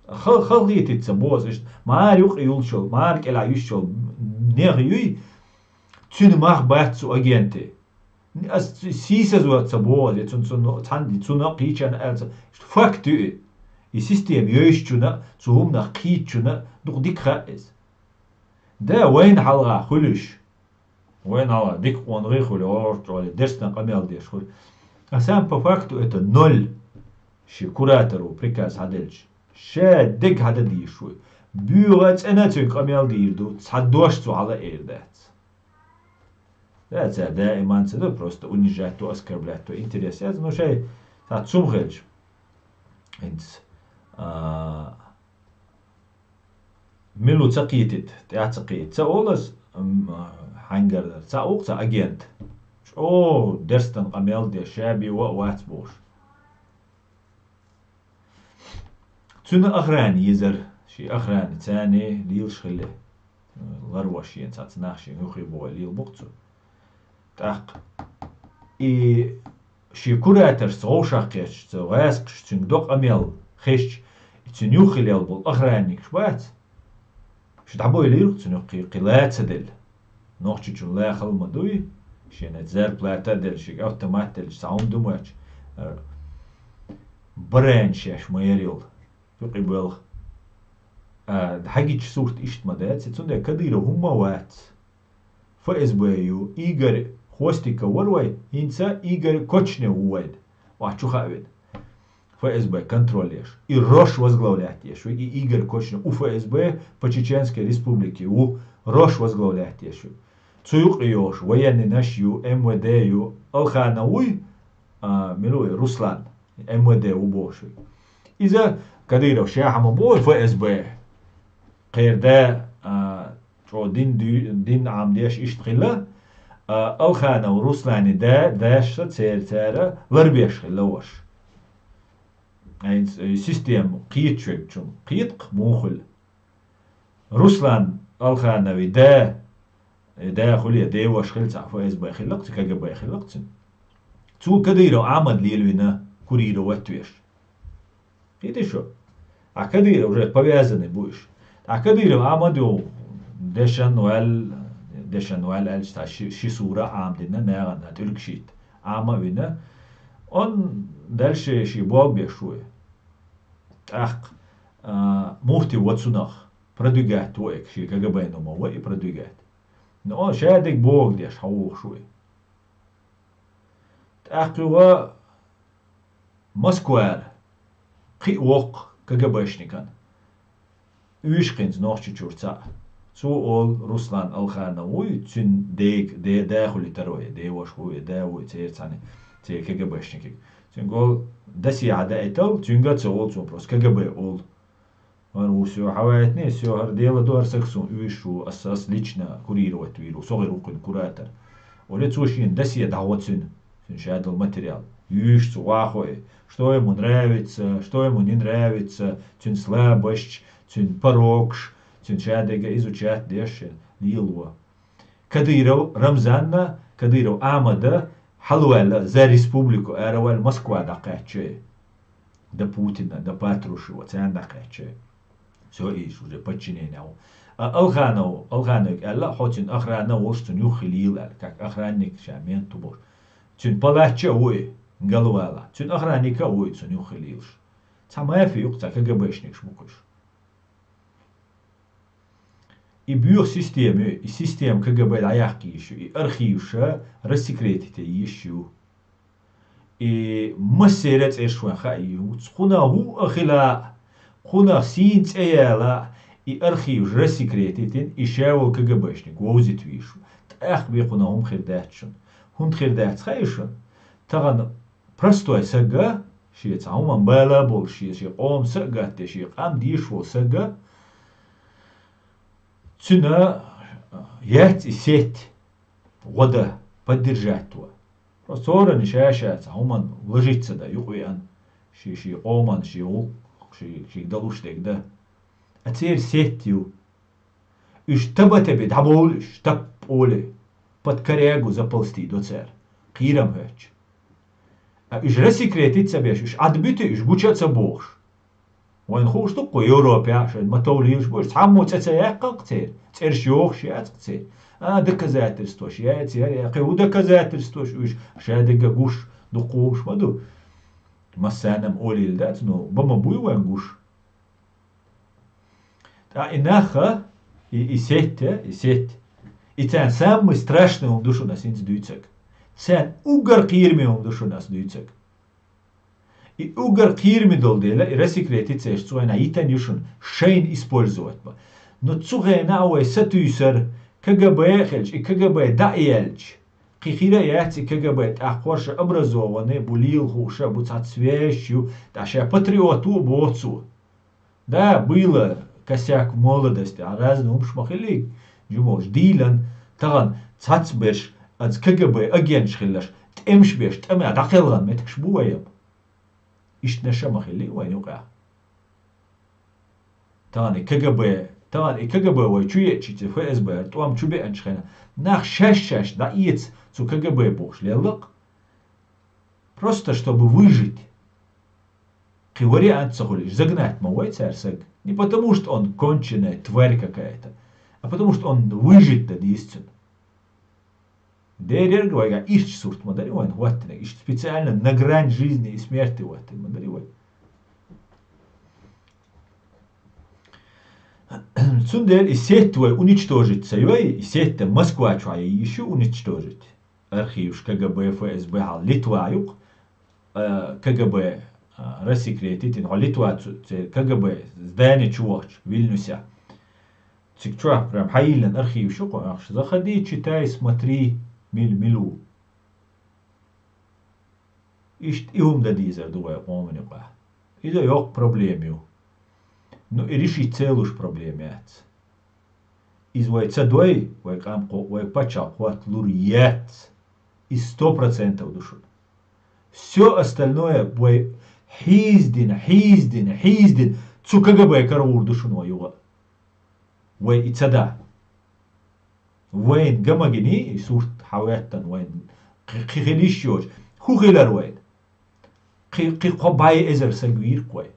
Хал-, халхетица боза иштта. Мара юкъе юлчул, мара кӀела юьсчул нех юй, цуьнан мах бац цу агенте. Ас сийсазо ца боху, я цун, цун, цхьаьна, цунна кхийчарна аьлла ца. Факт ю и. И система йойшучунна, цу хӀуманах кхийчачунна дукха дика хаьа иза. Да, вайна хьалха хуьлуш. Вайна хьалха дика къонагӀий хуьлу, орчӀоли, дерстан къамел деш хуьлу. А сам по факту это ноль. Ши куратор ву приказ хьаделча. Ша дег хьада дийш вуй. БуьйгӀа цӀена цуьнга къамел дийр ду, цхьа дош цу хьала эр дац. Да, цара даиман ца ду, просто унижать ду, оскорблять ду, интерес яц, ну, шай, цхьа цум хилча. ХӀинца, а, милу ца кхийтит, тӀаьхьа ца кхийтит. Ца олаз, м, хьангар дар. Ца ух, ца агент. ЧӀо дерстан къамел де, шаби ва а вац бохуш. Цуьнан охрана йизар, ши охрана царни лийлаш хилли, ларваш шен цаца нах шен юххе бохуй лийла бу-кх цу. ТӀаккха и шен кураторшца вовшах кхеташ, цу гӀаскхаша цуьнга докъа мел хезча, и цуьнан юххе лелла болу охранникаш бац. Шу дӀабойлийра цуьнан юххе, кхин ла ца делла. Нохчичун ла хала ма дуй, шена зарплата а делла, шега автомат а делла, цхьа хӀума ду моьттуш. Баран шаьш ма яра йолу. Юкъе боьлху. А, хьагича сурт иштта ма дац, цундела Кадыров хӀумма а вац. ФСБ ю, Игорь Хвостиков вара вай, хӀинца Игорь Кочнев ву вайна. Охьа чу хаьа вина. ФСБ контроль еш. И Рош возглавлять еш ву, и Игорь Кочнев у ФСБ по Чеченской Республике ву, Рош возглавлять еш ву. Цу юкъе йолуш военныйнаш ю, МВД ю, Алханов вуй, а, мила вуй, Руслан, МВД ву бохуш ву. Иза Кадыров ша хьан ма боху ФСБ. Кхерда, а, чӀо дин дуь-, дин Ӏамдеш иштта хилла, а, Алханов Руслани да, дашца церан цара ларбеш хилла ваша. Айнц, э, система кхеташ верг чун кхетакх муха хилла. Руслан Алханови да, э, да хуьле, деваш хилла цхьа ФСБ хиллакх, цу КГБ хиллакх цуьнан. Цо Кадыров Ахьмад лелавина курировать веш. Кхетий шу? А Кадыров уже повязанный бу уьш. А Кадыров Ахьмад ю дешан ваьлла, дешан ваьлла аьлча, цхьа ши, ши сура а Ӏамдина, нагӀана тӀулг шийтта Ӏама а вина. Он дальше ши болх беш ву. ТӀаккха, а, муфти ву цунах, продвигать ву эка, ши КГБ-но ма ву и продвигать. Но он шадерг бохург деш хьан вохуш ву. ТӀаккха юха Москвара кхин а воккху КГБшникан. Уьш кхинца Нохчийчуьра цхьаъ. Цо олу Руслан Алханов вуй, цуьнан дега, де, да хуьлий тара вай, деваш вуй, да вуй, церан цхьаьна, церан КГБшникиг. Цуьнга олу досье хьан даийтал, цуьнга а ца олу цо, просто КГБ олу. ХӀара ву соьга хьан ваийтиний, соьга хӀара дела ду, хӀара саг суна уьш ву, ас, ас лично курировать вийр ву, со хир ву кхуьнан куратор. Оле цо шена досье дӀагӀо цуьнан, цуьнан ша долу материал. Юьйш цу вахо и, что ему нравится, что ему не нравится, цуьнан слабость, цуьнан порокаш, цуьнан шадерг изучать деш, лело. Кадыров Рамзанна, Кадыров Ахьмада хьалаваьлла за республику араваьлла Москва дӀакхаьчча. До Путина, до Патрушева, царна дӀакхаьчча. Всё, иза уже подчинение ву. А Алханов, Алхановга аьлла, хьо цуьнан охрана волуш цунна юххе лела аьлла, как охранник ша мент ву бохуш. Цуьнан палатча а ву и, галвала. Цуьнан охранника а ву и цунна юххе лелаш. Цхьа мафия ю-кх, цхьа КГБшникаш бу-кх уьш. И боьха система ю, и система КГБ дӀаяккха йиш ю, и архиваш рассекретить е йиш ю. И массеран а цӀераш вайн хаийта, кхунах хӀуъа хила а, кхунах сийна цӀе яла а, и архиваш рассекретитина, и ша волу КГБшник вовзийта везаш ву. ТӀаккха бен кхунах хӀума хир дац шуна. ХӀунда хир дац хаьий шуна? Тахана простой сага, шен цхьа хӀуманна бала а болуш, шен, шен къоман са а гатде, шен къам дезаш волу сага, цуьнан яц и сеть, гӀо дан, поддержать ван. Просто цо хӀоранна ша-ша цхьа хӀуманна вложиться дан юкъавеана, шен, шен къоманна, шен гӀуллакх, шен, шега далуш дерг дан. А церан сеть ю. Уьш таба-таби дӀабовлу уьш, тап олий, под корягу заползти до цара, кхерам хӀоьттича. А уьш рассекретить ца беш, уьш Ӏадбуьту, уьш гуча а ца бохуш. Вайна хууш ду-кх кху Европехь, шайн ма-товлийла уьш бу, уьш цхьаммо цӀе ца яьккха-кх церан, цӀераш йохуш яц-кх церан. А, доказательстваш яц, яр, я кхин хӀун доказательстваш уьш, шадерг а гуш, дукха хӀумаш ма ду. Массарна а олийла дац, но бан ма буй вайн гуш. Ткъа и нах, и, и сеть, и сеть. И царна самый страшный хӀума ду шуна ас хӀинца дуьйцург. Царна уггар кхераме хӀума ду шуна ас дуьйцург. И уггар кхераме долу дела, и рассекретить ца еш цо вайна йитан ю шуна, шайна использовать бан. Но цу хенахь а вай сатуьйсура, КГБ а хилча, и КГБ дӀа а яьлча, кхин хир а яц и КГБ тӀаккха хӀорш образованный бу, лела хууш а бу, цхьацца связаш ю, ткъа ша патриот ву а боху цо. Да, было косяк в молодости, а разный хӀумаш ма хиллий, жимолш дийлан, тахана цхьацца берш, аса КГБ агенташ хилларш, тӀемаш беш, тӀамехь дӀакхелхина меттигаш бу вайн. Иштанаш а ма хиллий вайн юкъахь. Тахана и КГБ, тахана и КГБ вай чу еъча, ФСБ тӀом чу беанчу хенахь, нах шаьш-шаьш дӀаэца цу КГБ бохуш лелла-кх. Просто чтобы выжить. Кхы вариант ца хуьлуш, загнать ма вай цара саг. Не потому, что он конченая тварь какая-то, а потому, что он выжить да дийцун. Дера ерг вайга ирча сурт ма дари вайн хӀоттинарг. Иштта специально на грань жизни и смерти хӀоттина ма дари вай. Цундела и сеть вай уничтожить ца йой, и сеть Москва чу йиш ю уничтожить. Архиваш КГБ, ФСБ хьал Литва юкъ, а, КГБ, а, рассекретить, хьо Литва цу, цу КГБ здание чу вахча, Вильнюсехь. Циг чохь прям хьайиллина архиваш ю кху ахьаш. Заходи, читай, смотри, мил, милу. Иштта и хӀума дан дезар ду вай къоман юкъахь. Иза йоккха проблема ю. Ну, и решить ца луш проблема яц. Иза вай ца дой, вай къам кхо, вай пачхьалкх хӀотта лур яц. Иза сто процентов ду шуна. Всё остальное вай хьийздина, хьийздина, хьийздина, цу КГБ кара гӀур ду шуна вай юха. Вай и ца да. Вайн гамагини, и сурт хьаветтан вайн, кхи, кхи хила йиш йоцуш. ХӀун хилар вайн? Кхи, кхи кхо бӀе эзар саг вийркх вай.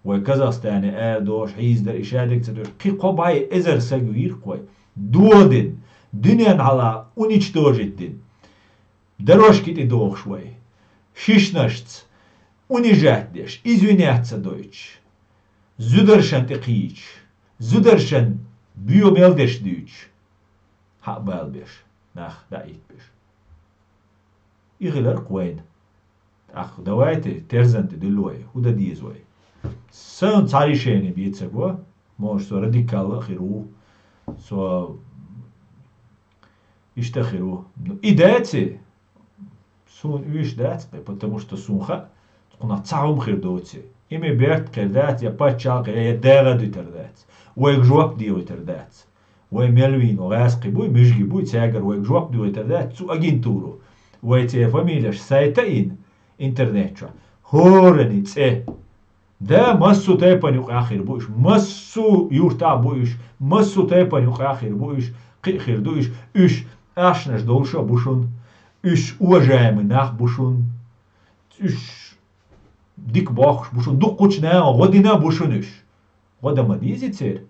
Вай Казахстане ара дохуш, хьийзадар, и шадерг ца дуьйш, кхи кхо бӀе эзар саг вийркх вай. Додина, дуьнен хьала уничтожить дина. Дорожки тӀе дохуш вай. Шишнашца, унижать деш, извиняться дойтуш. Зударшан тӀе кхийчаш. Зударшан боьха мел деш дуьйцуш. Хьа а бала беш, нах дӀа а итбеш. И хиларх вайна. ТӀаккха давайте, терзан тӀе дуьллу вай, хӀун дан деза вай? Сан цхьа решение бийцарг ву, может, со радикал а хир ву, со иштта хир ву. Ну, и даци, суна уьш дац кхе, потому что суна хаьа, кхунах цхьа хӀума хир доци. И ме берт кхер дац, я паччалкх, я дагӀа дуьтар дац. Вайга жоп де витар дац. Вай мел вийна гӀаьскхи буй, муьжги буй, цаьгара вайга жоп дуьйтар дац цу агентуро. Вай церан фамилеш сайта ин, интернет чохь. ХӀорани цӀе. Да, массо а тайпана юкъахь хир бу уьш, массо а юртахь бу уьш, массо а тайпана юкъахь хир бу уьш, кхиъ хир ду уьш, уьш ашнаш долуш а бу шуна, уьш уважаемый нах бу шуна, уьш дика бохкуш бу шуна, дуккхучу наха гӀо дина а бу шуна уьш. ГӀо дан ма дийзи церан.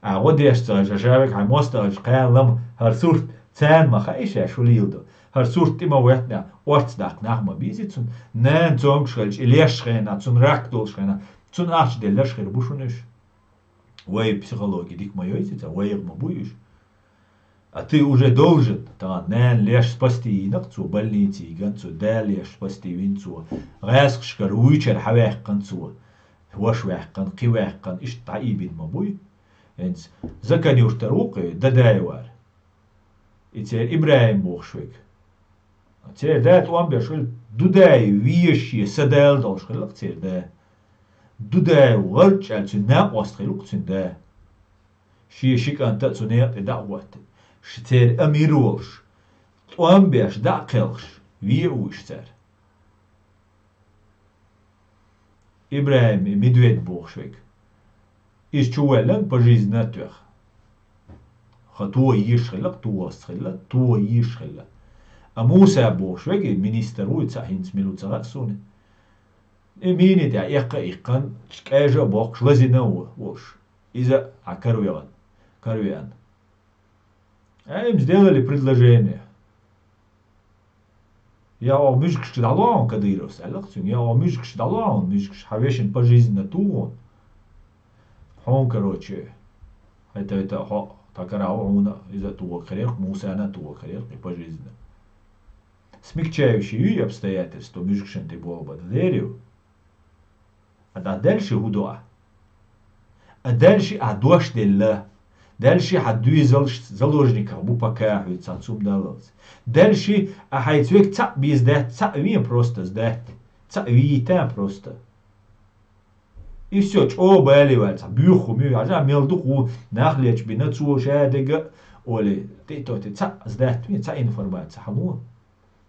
Ахьа гӀо деш ца хилча, ша вега хьайн мостагӀчу кхана лама хӀара сурт царна ма хаьа ша шу лийла ду. ХӀара сурт тӀе ма веттина, орца даккха нах ма бийзи цунна. Нана цомгуш хилча, и леш хенахь, цунна рак долуш хенахь, цунна ахча делларш хир бу шуна уьш. Вай психологи дика ма йойзи цара, вайгӀа ма буй уьш. А ты уже должен, тахана нана леш спасти йийна-кх цо, больнице йигна цо, да леш спасти вина цо, гӀаьскхашкара вуьйчара хьаваьккхина цо, ваша ваьккхина, кхин ваьккхина, иштта дӀаийбина ма буй. ХӀинца Закан-Юртара ву-кх и Дадаевара. И церан ИбрахӀим бохуш верг. Церан да тӀом беш хилла, Дудаев везаш шен са дала долуш хилла-кх церан да. Дудаев гӀарчӀ аьлла цуьнан накъост хилла-кх цуьнан да. Шен ши кӀант а цу некъа тӀе дӀа а хӀоттина, ш-, церан амир а волуш, тӀом беш, дӀа а кхелхаш, вен а вуьйш цара. ИбрахӀим и Медведь бохуш верг. Иза чу воьллина пожизненно тоьхна. Ха, тоха йиш хилла, тохаца хилла, тоха йиш хилла. А Муса бохуш верг, и министр ву, и цхьаъ хӀинца мила ву ца хаьа суна. И мини тӀехь эккха а иккхина, кӀажа а боккхуш, лазийна а во-, волуш. Иза а каравеана, каравеана. А им сделали предложение. Я хьо муьжгаш дӀало хьуна, Кадыровс, аьлла-кх цуьнга, я хьо муьжгаш дӀало хьуна, муьжгаш, хьан вешин пожизненно туху хьуна. Хьуна, короче, хӀета, хӀета, хьо, тхан карахь ву хьуна, иза а туху карийра-кх, Мусана а туху карийра-кх и пожизненно. Смягчающие юй обстоятельства муьжгашна тӀе болу бан, дерриг? А дальше хӀун до ахь? А дальше ахь дош делла. Дальше хьан доьзалш заложниках бу пока хьоьца цхьа цум даллалц. Дальше а хьайца вега цхьаъ беза даьтта, цхьаъ вен просто сдать. Цхьаъ вийта просто. И всё, чӀогӀа бале ваьлла цхьа боьха хӀума ю, хьажа, мел дукха ву нах лечбина цо ша дега а, олий, тӀе а тоьттий, цхьаъ сдать вен, цхьа информация хьан ло?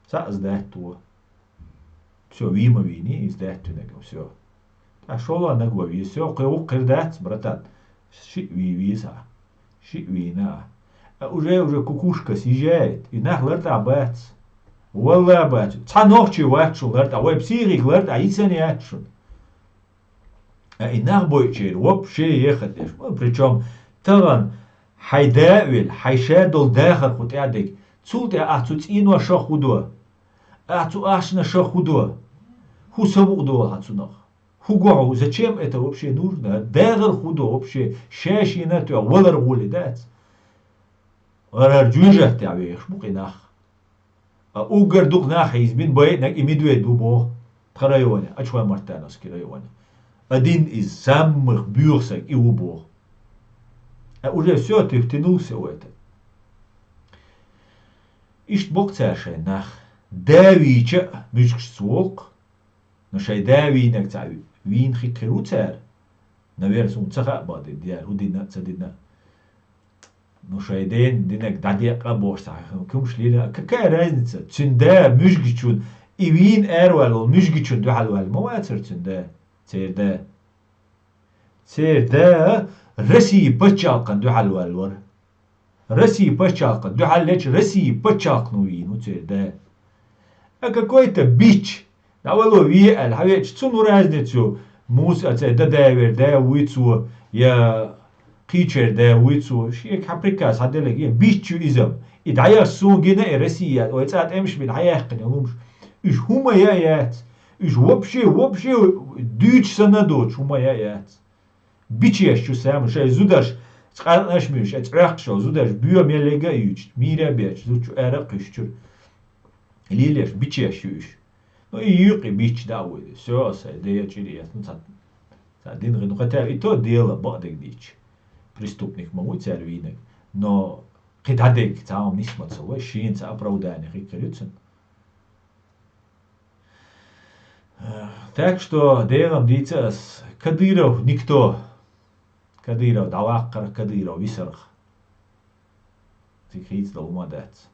Цхьаъ сдать во. Всё, вийма вийний, иза даьттинарг, всё. ТӀаккха шолгӀаниг ван веза, всё, кхин вукху хир дац, братан. Шиъ вий веза ахь. Шиъ вийна ахь. А уже, уже кукушка съезжает, и нах лартӀахь бац. Валла бац. Цхьа нохчий вац шун лартӀа, вай психик лартӀа йицан яц шун. А и нах бойчер, вообще ехать деш. Ну, причём таган хьай да а вел, хьай ша дол дахар ху тӀа дег. Цул тӀа а цу цӀийно шох ху до. А цу ашна шох ху до. Ху сабукъ дола хьа цунах. Ху гоху, зачем это вообще нужно? Дагар ху до вообще, шашина тӀа валар гули дац. Арар жуйжат тӀа вехаш букъи нах. А уггар дукха нах хьийзбин байнаг и медведь ву боху. Тха районе, Ачхой-Мартановский районе. Один из самых бюхсаг и ву боху. А уже всё, ты втянулся в это. Ишт бокъ цар шайн нах. Давича муьжгаш цу волк. Но шай да вийнаг ца вийна хи кхир ву цар. Наверное, сун ца хаъ бадин, дер, ху дина, ца дина. Ну, шай ден динаг дӀадекъа бохуш ца хьехам кумаш лира. Какая разница? Цуьнда муьжгачун, и вийна араваьлла волу муьжгачун дуьхьал ваьлла ма вацара цуьнда? Церда. Церда Россия пачхьалкхан дуьхьал ваьлла вара. Россия пачхьалкхан дуьхьал лечу Россия пачхьалкхано вийна ву церда. А какой-то бич, дӀавало ве аьлла, хьавечу цунна разницу, муса а цӀе дан да вер да вуй цо, я кхийчер да вуй цо, шега хьан приказ хьан делаг, я биччу иза. И дӀаяхаш суна гина и Россия, вай цӀа тӀемаш бина хьаяьккхина лумаш. Уьш хӀума я яц. Уьш вообще, вообще дуьйцу санна доцуш хӀума я яц. Бичеш чу сама шайн зударш, цкъаркънаш муьйш, а цӀоькхуш йолу зударш боьха меллега а юьйцуш, мийра а бечу, зудчу ара а кхуьссучуьра. Лелеш бичеш ю уьш. Ну, и юькъе бича да а вуй. Всё, сай, де я чӀири эцна, ца, ца дин гӀин хӀоттаьа, и то дела бакъдерг дийча. Преступник ма вуй цара вийнаг. Но кхин дӀадерг цхьа хӀума нисма ца вай, шена ца оправдание хи кхир ю цунна. Так что, дегӀан дийца ас, Кадыров никто. Кадыров дӀаваккхарх, Кадыров висарх. Цига хийца долу ма дац.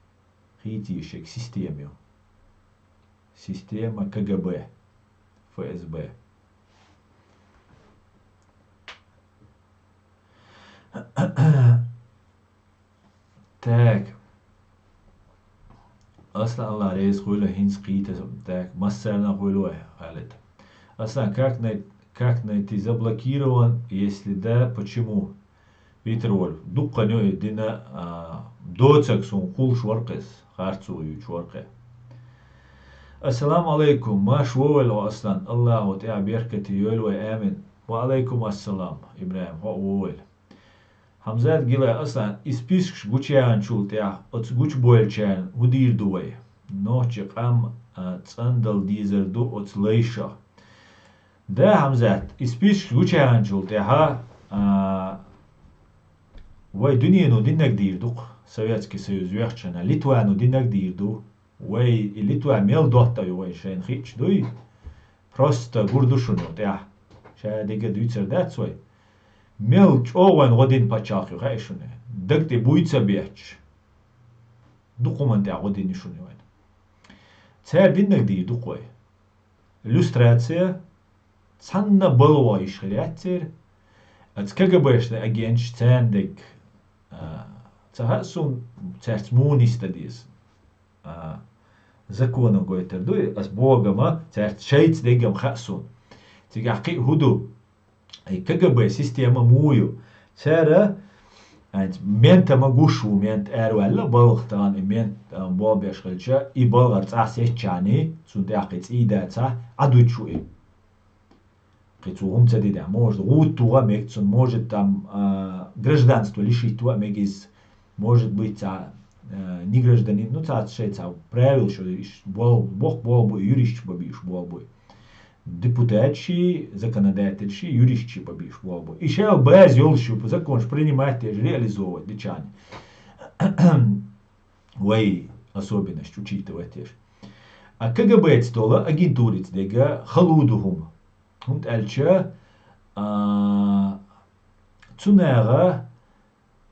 Хийца йиш йерг система ю. Система КГБ, ФСБ. Так. Аслан, Аллах реза хуьлда, хӀинца кхийта. Так, массарна хуьлда вай, Халид. Аслан, как най-, как найти заблокирован, если да, почему? Питер Вольф, дуккха ю и дина, а, доцаг суна кхуллуш вара кхес, харцо юьйцуш вара кхе. Ассаламу алайкум, марша вогӀийла хьо, Аслан, Аллахо тӀехь беркате йойла вай, амин. Ва алайкум ассалам, ИбрахӀим, хьо а вогӀийла. Хьамзат, Гилай, Аслан, и спискаш гучуяхначул тӀаьхьа оцу гучубойлучарна хӀун дийр ду вай? Нохчийн къам, а, цӀандала дезар ду оцу лайшах. Да, Хьамзат, и спискаш гучуяхначул тӀаьхьа, а, вай дуьнено диннарг дийр ду-кх, Советский Союз вехчана, Литвано диннарг дийр ду. Вай и Литва мел доттагӀа ю вай шайна хиъча дуй? Просто гур ду шуна тӀехь. Ша дерг а дуьйцур дац вай. Мел чӀогӀа вайна гӀо дина пачхьалкх ю хаьа шуна. Даг тӀе буй ца бетташ. Дукха хӀуманна тӀехь гӀо дина ю шуна вайна. Цара диннарг дийр ду-кх вай. Люстрация, цхьанна балгӀа йиш хир яц церан. Аса КГБ-шна агенташ царна дерг, а, ца хаьа суна, цаьрца муха нисдан деза. А, законо гойтур ду и, ас богама, цаьрца шайца деггам хаьа суна. Цигахь кхин а хӀун ду? И КГБ система муха ю? Цара, хӀинца мента ма гуш ву, мента араваьлла балха тахана, и мент, а, болх беш хилча, и балхара цӀахь сецчахьаний, цунна тӀехь кхин цӀий дацахь, Ӏадуьтуш ву и. Кхин цо хӀума ца дидехь, может, гӀуда тухур а мега цунна, может, там, а, гражданство лишить ван а мега иза, может быть, цхьа, а, не гражданин, ну, цхьацца шайн цхьа правилаш ю, иш бол-, боху болх бу, юристаш бан бийш болх бу. Депутаташ и, законодательш и, юристаш бан бийш болх бу. И шел база йолуш ю, законаш принимать деш, реализовывать дечарна. Вай особенность учитывать деш. А КГБ-ца долу агентурица дерг а хала ду хӀума. ХӀунда аьлча, а, цу наха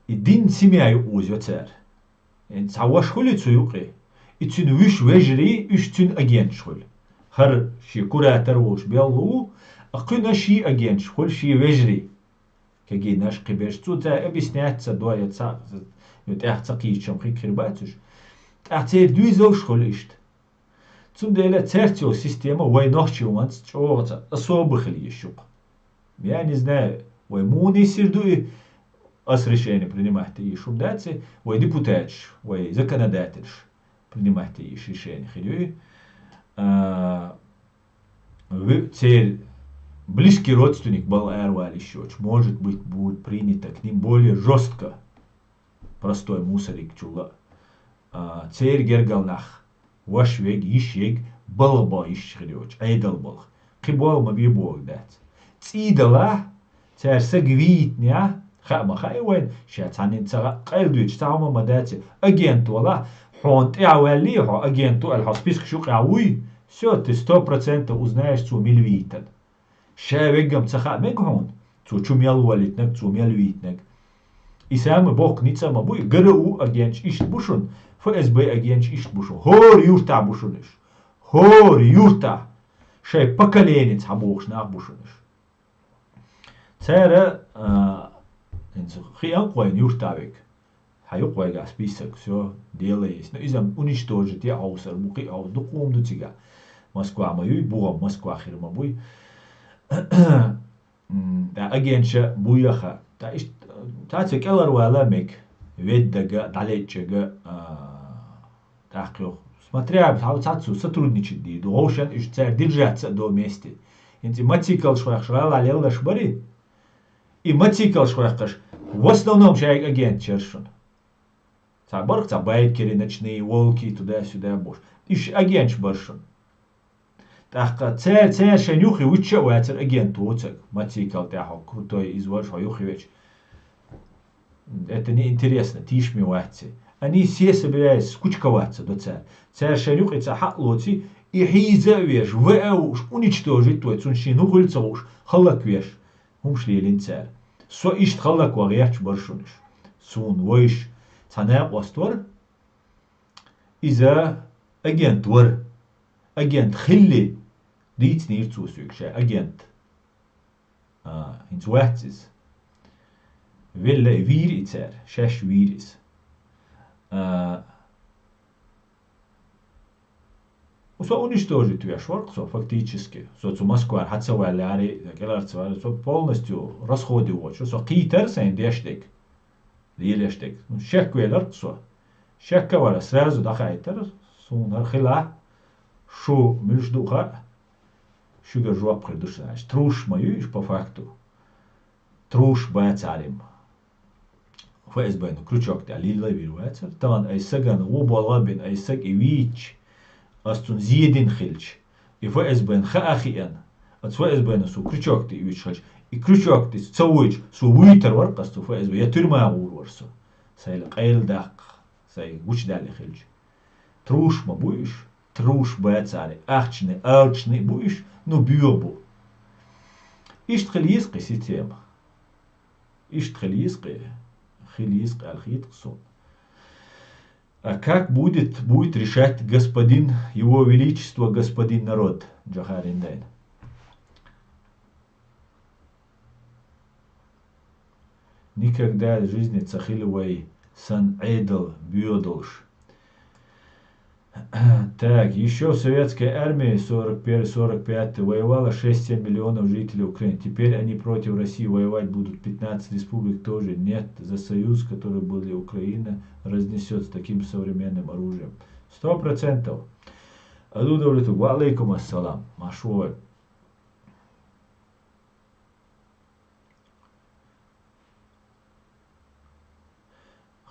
и дин семья юкъа узайо цара. Э, цхьа ваша хуьлу цу юкъе. И цуьнан вуьш вежарий, уьш цуьнан агенташ хуьлу. ХӀара шен куратор волуш белла ву, а кхуьнан шен агенташ хуьлу шен вежарий. Кегийнаш кхиберш цу цара объяснять ца до, я ца, я тӀаьхьа ца кхийчам хи хир бац уьш. ТӀаккха церан дуьйзалш хуьлу иштта. Цундела цаьрца йолу система вай нохчийн ванца чӀогӀа ца особо хила йиш ю-кх. Я не знаю, вай муха нисдийр ду и, ас решение принимать дан йиш хӀума дац и, вай депутаташ, вай законодательш принимать дан йиш решение хир ю и. А, ви-, церан близкий родственник бала аравала йиш йоцуш, может быть, будет принято к ним более жёстко. Простой мусорик чул а. А, церан гергара нах, ваш вега, йиш ега, балха бо йиш хир йоцуш, Ӏедал балха. Кхин болх ма бе бохург дац. ЦӀий далахь, цара саг вийтинехь, хаа ма хаьа вайна, ша цхьаннен ца хаьа, къайладоьдуш цхьа хӀума ма дац и. Агент валахь, хьуна тӀаьхьа ваьллий хьо, агент ву аьлла, хьо спискаш юкъахь вуй, всё, ты сто процентов узнаешь, цо мила вийтина. Ша веггам ца хаа мега хьуна, цо чу мел воллийтинарг, цо мел вийтинарг. И самый боккха ницкъ а ма буй, ГРУ агенташ иштта бу шуна, ФСБ агенташ иштта бу шуна, хӀора юртахь бу шуна уьш. ХӀора юртахь шайн поколеница хьан бохуш нах бу шуна уьш. Цара, а, хӀинца хиан кхойна юртахь вега. Хьан юкъа вайгахь список, всё, дело есть. Ну, иза уничтожить ян хьовсур бу, кхин а хьовсур, дукха хӀума ду цигахь. Москва ма юй, бухам Москва хир ма буй. М, да, агентша буй яха. Да, ишт-, цаца кӀелхьарвала мега. Веддага, дӀалечкъага, а, тӀаккха йоху. Смотря, хьал цацу сотрудничать дийр ду. Вовшан уьш цара держаться а до вместе. ХӀинца и мотоциклаш вайхаш гӀала леллаш бари. И мотоциклаш вайхкаш, в основном шайга агенташ яра шуна. Цхьа барх цхьа байкеры, ночные волки, туда-сюда бохуш. Уьш агенташ бара шуна. ТӀаккха цара, цара шайн юххе вуьтуш а вацара агент воцург. Мотоцикл тӀехь хьо крутой, иза вара хьо юххе веача. Это неинтересно, тийшаме вац и. Они все собираются, кучка вац до цара. Цара шайн юкъе цхьа хьаъ лоций, и хьийза а веш, ваа а вууш, уничтожить вай, цунна шена хӀун хуьлу ца хууш, хӀаллаквеш. ХӀумаш лелийна цара. Со иштта хӀаллакван гӀерташ бара шуна уьш. Суна вайша цхьа накъост вара. Иза агент вара. Агент хилли, дийцинера цо соьга ша агент. А, хӀинца вац иза. Велла а вийра и цара, шаьш вийра иза. А, Со уничтожить веш вара-кх со фактически. Со цу Москвара хьа ца ваьлларе, кӀелхьара ца ваьлларе, со полностью расходе воцуш, со кхийтара сайн деш дерг, лелеш дерг. Ну, шек велара-кх со. Шек а вара, сразу дӀахаийтара, суна хӀара хилахь, шу муьлш ду хаьа, шуьгара жоп хир ду шу, значит, труш ма ю уьш по факту. Труш бацара-м. ФСБ-на крючок тӀехь лилла а вийр вацара. Тахана ай сагана вон болх а бина, ай саг и вийча, ас цунна зен дина хилча, и ФСБ-на хаа а хиъна, ас ФСБ-на со крючок тӀе оьцуш хилча, и крючок тӀе ца вуьйча, со вуьйтур вара-кх ас цу ФСБ, я тюрьма гӀур вара со. Сайла къайладаккха, сайн гучудаьлла хилча. Труш ма бу уьш, труш бацара, ахчанийн, алчанийн бу уьш, ну, боьха бу. Иштта хила еза-кх и система. Иштта хила еза-кх и, хила еза-кх аьлла хета-кх суна. А как будет, будет решать господин, его величество, господин народ, Джохарин дайн. Никогда в жизни ца хила вай сан Ӏедал боьха долуш. Так, ещё в Советской армии сорок первый сорок пятый воевало шесть-семь миллионов жителей Украины. Теперь они против России воевать будут. Пятнадцать республик тоже нет. За союз, который был для Украины, разнесёт с таким современным оружием. Сто процентов. Аду Давлетов, ва алейкум ассалам. Машой.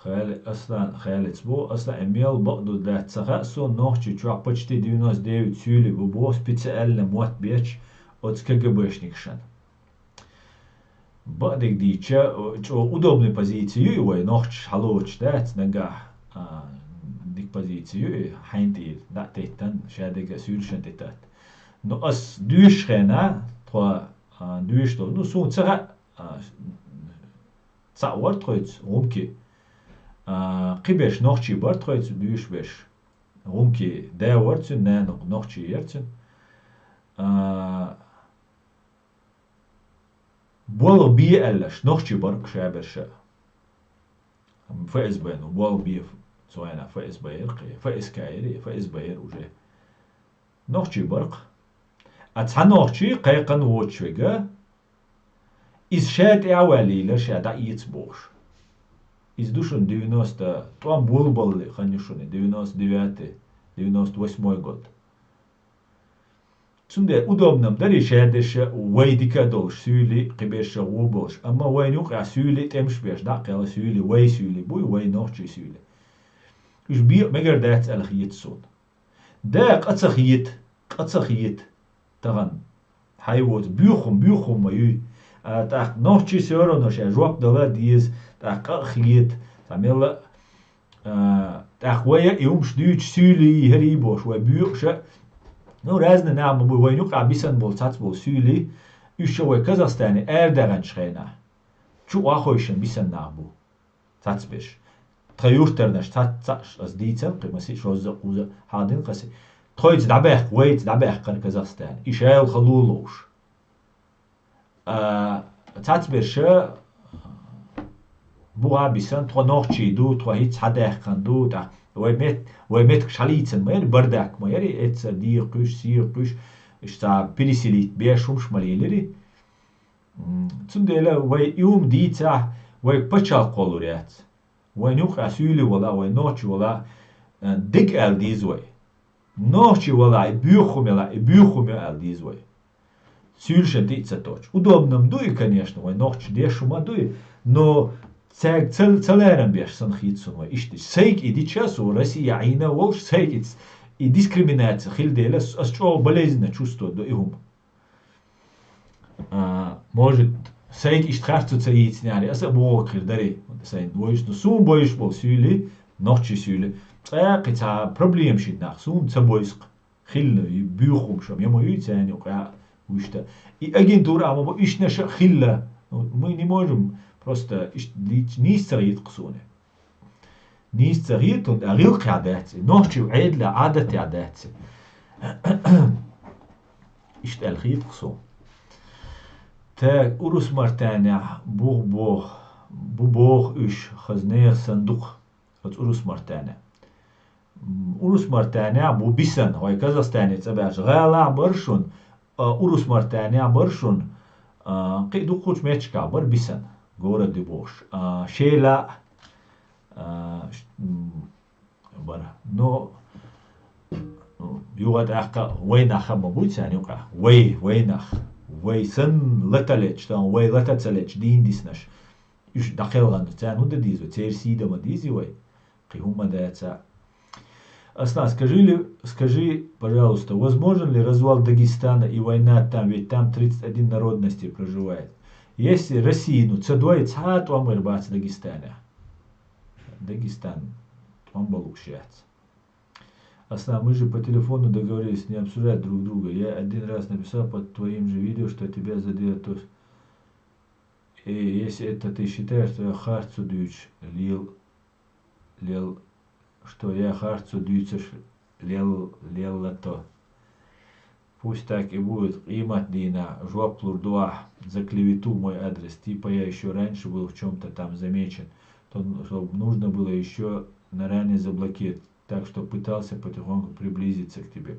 Хали-, Аслан, Халица боху, Аслан, и мел бакъду дац ца хаьа суна, Нохчийчохь почти девяносто девять суьйлий бу боху специально мотт бечу оцу КГБшникашна. Бакъдерг дийча, чӀогӀа удобный позиция ю и вай, нохчаш хьалочуш дац нагахь, а, дика позиция ю и, хьайна тӀера дӀа а теттан, шадерг а суьйлашна тӀе татта. Ну, ас дуьйш хенахь, тхо, а, дуьйш долу, ну, суна ца хаьа, а, цхьаъ вара тхоьца гӀумки. А, кхиберш нохчий бара тхоьца дуьйш берш. ГӀумки да вара цуьнан, нана нохчий яра цуьнан. А, болх бе аьлларш, нохчий бара-кх шаберш а. ФСБ, ну, болх бе, цу хенахь ФСБ яра кхин, ФСК яра, ФСБ яра уже. Нохчий бар-кх. А цхьа нохчий кхайкхина воцуш верг, иза ша тӀе а ваьллийла, ша дӀаэца бохуш. Иза ду шуна девяносто, тӀом болабалале хан ю шуна, девяносто девятый, девяносто восьмой год. Цундела удобно-м дарий ша дерш вай дика а долуш суьйлий, кхиберш вон болуш. Амма вайна юкъахь суьйлий тӀемаш беш дӀа а кхелла суьйлий, вай суьйлий буй, вай нохчий суьйлий. Уьш бекъа мегар дац аьлла хета суна. Да, къа ца хета, къа ца хета. Тахана хьайн воцу буьйхам, буьйхам ма юй. А, тӀаккха нохчий всё равно ша жоп дала а деза, тӀаккха къа а хета. Цхьа мелла а, а, тӀаккха вай а и хӀумаш дуьйцуш суьйлий, хӀарий бохуш, вай боькъуш а. Ну, разный нах ма бу, вайна юкъахь бисина болу, цхьацца болу суьйлий, уьш ша вай Казахстане арадаьхначу хенахь. Чу охьахойшина бисина нах бу. Цхьацца берш. Тхан юьртарнаш цхьацца цхьаъ ас дийцина, кхин масиъ шозза а кхузза а хьахдина кхаси. Тхоьца дӀабаьхка, вайца дӀабаьхкара Казахстане. И шайла хало ловш. А, цхьацца берш а бухахь бисина, тхо нохчий ду, тхо хӀинца хьадаьхкина ду, тӀаккха вай мет-, вай меттигаш хьалийцина ма яри, бардак ма яри, эцца дехкуьш, сехкуьш, иштта цхьа переселить беш хӀумаш ма лелири. М, цундела вай и хӀума дийцахь, вай пачхьалкх кхоллур яц. Вайна юкъахь суьйлий вала, вай нохчий вала, э, дика аьлла деза вай. Нохчий вала, и боьха хӀума яла, и боьха хӀума ю аьлла деза вай. Суьйлашан тӀе а ца тоьхча. Удобно-м ду и, конечно, вай нохчий деш хӀума ду и, но цаьрга ца, ца лерам беш санна хета суна вай иштта. Сайга и дича, со Россия Ӏийна а волуш, сайга и ц-, и дискриминация хила дела, ас, ас чӀогӀа болезненно чувствовать до и хӀума. А, может, сайга иштта харцо ца йийцинехьара, аса а бохург хир дарий, сайн вайшна, суна бойуш болу суьйлий, нохчий суьйлий. Цкъа а кхин цхьа проблема шина нах, суна ца бойсу-кх. Хилла, и буьйхамаш ма ю царна юкъахь, вуьшта. И агентура а ма бу, ишнаша а хилла. Ну, мы не можем просто иш-, нийс-, нийса ца хета-кх суна. Нийса ца хета, хӀунда аьлча гӀиллакхехь дац и, нохчийн Ӏедалехь, Ӏадатехь дац и. Иштта аьлла хета-кх суна. Так, Урус-Мартанехь бух бох-, бу боху уьш, хаза нехан санна ду-кх оцу Урус-Мартанехь. М, Урус-Мартанехь бу бисина, вай Казахстане цӀа баьхча гӀалахь бара шуна, а, Урус-Мартанехь бара шуна, а, кхин а дуккхачу меттигашкахь бара бисина, городе бохуш. А, Шела, а, ш-, м, бара. Но, м, юха тӀаккха вай нах а ма буй царна юкъахь. Вай, вай нах. Вай санна латалечу, тахана вай лата ца лечу дийна диснарш. Уьш дӀакхелхина, царна хӀун дан деза вай? Церан сий дан ма дезий вай? Кхин хӀумма дац а. Аслан, скажи ли, скажи, пожалуйста, возможен ли развал Дагестана и война там, ведь там тридцать один народности проживает? Если Россия, ну, ца дой, цхьа а тӀом гӀир бац Дагестанехь. Дагестан тӀом бан лууш яц. Аслан, мы же по телефону договорились не обсуждать друг друга. Я один раз написал под твоим же видео, что тебя задела то, и если это ты считаешь, то я харцо дуьйцуш лел, лел, что я харцо дуьйцуш лел, лелла то. Пусть так и будет, къематдийнахь жоп лур ду ахь за клевету в мой адрес. Типа я ещё раньше был в чём-то там замечен. То, что нужно было ещё на ранее заблокировать. Так что пытался потихоньку приблизиться к тебе.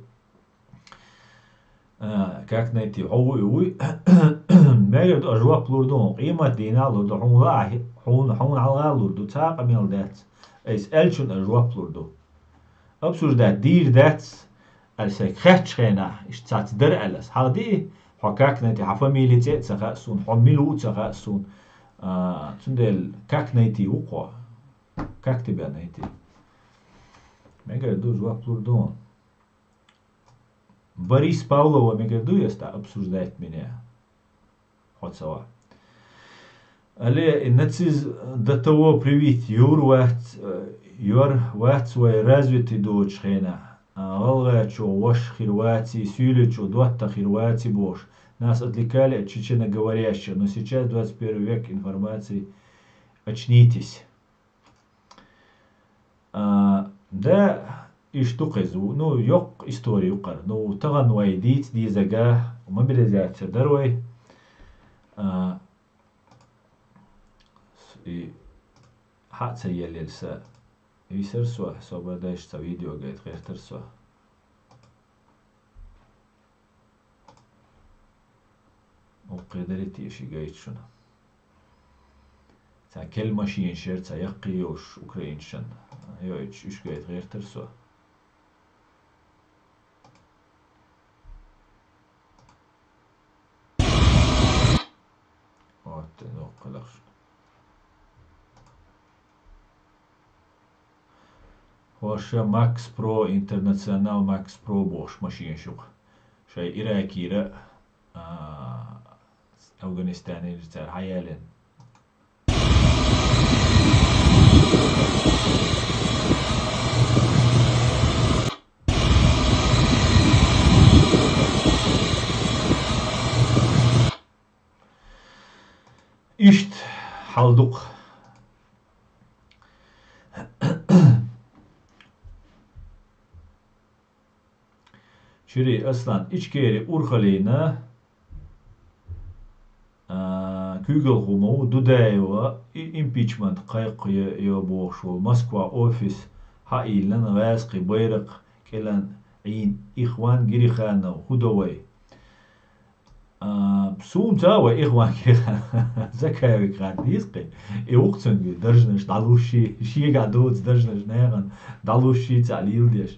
А, как найти? Хьо вуй, вуй. Мегар ду а жоп лур ду, хьуна къематдийнахь лур ду, хьуна лаахь, хьуна, хьуна хьалха лур ду, цхьа а къамел дац. Айса аьллачунна а жоп лур ду. Обсуждать дийр дац, аьлла сайга хаьттачу хенахь, иштта цац дара аьлла ас. Хьалха диъ, хьо как найти, хьан фамилия цӀе а ца хаьа суна, хьо мила ву а ца хаьа суна. А, цундела как найти ву кхо. Как тебя найти? Мегар ду жоп лур ду. Борис Павлова мегар ду яста обсуждать меня. Хьо ца ван. Але и нацизм до того привит юр вац, э, юр вац вай развитый доцу хенахь. А, гӀалгӀачо ваш хир ваци, суьйлачо дотта хир ваци бохуш. Нас отвлекали от чеченоговорящих, но сейчас двадцать первый век информации. Очнитесь. А, да, иштта ду кхеза. Ну, йоккха истори ю кхара. Ну, тахана вай дийца дезага мобилизация дара вай. А, с-, и, хьа а ца еллера са. Висар со, собар дайша ца видео гайта гӀертар со. Кхедарий те ши гайта шуна. Цхьа кел машинаш яр цхьа яккхий йолуш украинашна. Йо, уьш, уьш гайта гӀертара со. Вот, ну, кхалахаш. ХӀорш Макс Про, Интернационал Макс Про бохуш машинаш ю-кх. Шайн Иракера, а, Афганистанера цара хьаялийна. Иштта хьал ду-кх. Чуьрий Аслан, Ичкери урхаллина, а, куьйгалхо ма ву Дудаева, и-, импичмент кхайкхайо бохуш волу Москва офис хьаийллина, гӀазкхи байракх кӀелан Ӏийна. Ихван Гириханов, хӀун до вай? А, суна ца вай Ихван Гириханов, Закаевга хатта дийза кхин. И ву-кх цуьнга даржанаш дӀалуш, ши-, шегахь доцу даржанаш нахана дӀалуш, шица леладеш.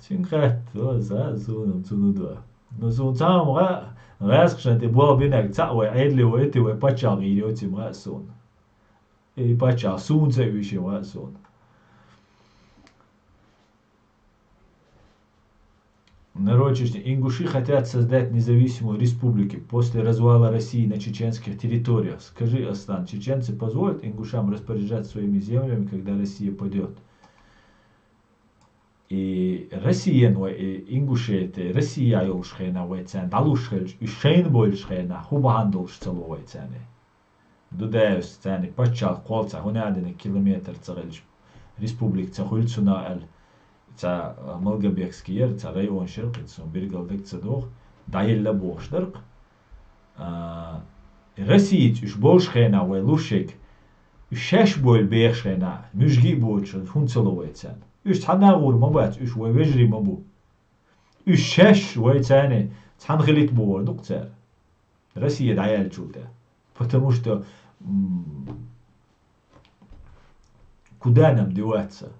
Цуьнга хатта, за, суна, цунна до. Ну, суна цхьа хӀума гӀа-, гӀазкхашна тӀе болх бинарг цхьаъ вай Ӏедале вайти, вай паччахьалкхе йоций ма хаьа суна. И паччахь суна ца вуьйший ма хаьа суна. Нарочишни: ингуши хотят создать независимую республику после развала России на чеченских территориях. Скажи, Аслан, чеченцы позволят ингушам распоряжаться своими землями, когда Россия падёт? И Россиян вай, и Ингушетия, Россия йолуш хенахь вай царна дӀалуш хилча, уьш шайна бойлуш хенахь, хӀун бахьана долуш ца ло вай царна? Дудаевс царна паччахьалкх кхоллац, хӀунда аьлла километр ца хилча, республика ца хуьлу цунах аьлла, цхьа Малгобекский яра, цхьа районаш яра кхин, суна билггал дага ца догӀу, дӀаелла бохуш дара-кх. А, Россияца уьш болуш хенахь вай луш ерг, уьш шаьш бойла бехаш хенахь, муьжги а боцуш, хӀунда ца ло вай царна? Уьш цхьана а гӀур ма бац, уьш вай вежарий ма бу. Уьш шаьш вай царна цхьаьна хилийта бохур ду-кх цара. Россия дӀаяьллачул тӀе. Потому что, м, куда нам деваться?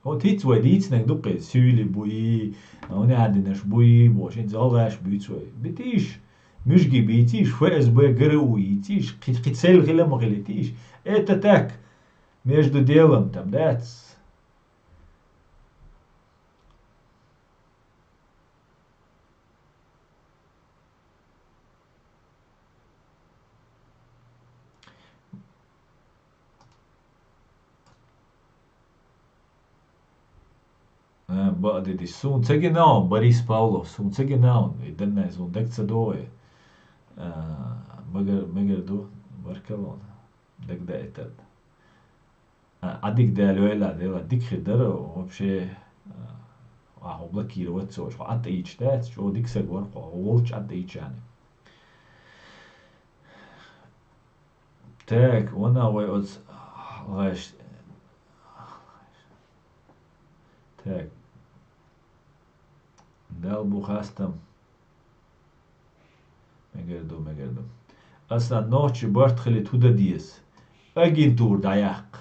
Вот хӀинца вай дийцинарг ду-кх иза, суьйли буй, унаьдинаш буй бохуш, хӀинца гӀалгӀаш буьйцу вай. Битийша, муьжги бийцийша, ФСБ, ГРУ йийцийша, кхин, кхин цел хила ма хилийтийша. Это так, между делом там, дац. А, бакъдерг, суна ца гина, Борис Павлов, суна ца гина, и даннай суна дага ца догӀу. А, мегар, мегар ду, баркалла, дагадаийтарна. А, Ӏадика далийла, Дела, дика хир дара, вообще, а, ахьа блокировать ца волуш, хьо ӀатӀийча дац, чӀогӀа дика саг вара хьо, хьо волчу ӀатӀийчарна. Так, ванна вай оцу гӀаш. Так. Дала бу хастам. Мегар ду, мегар ду. Аса нохчи барт хилийта хӀун дан деза? Агентура дӀаяккха.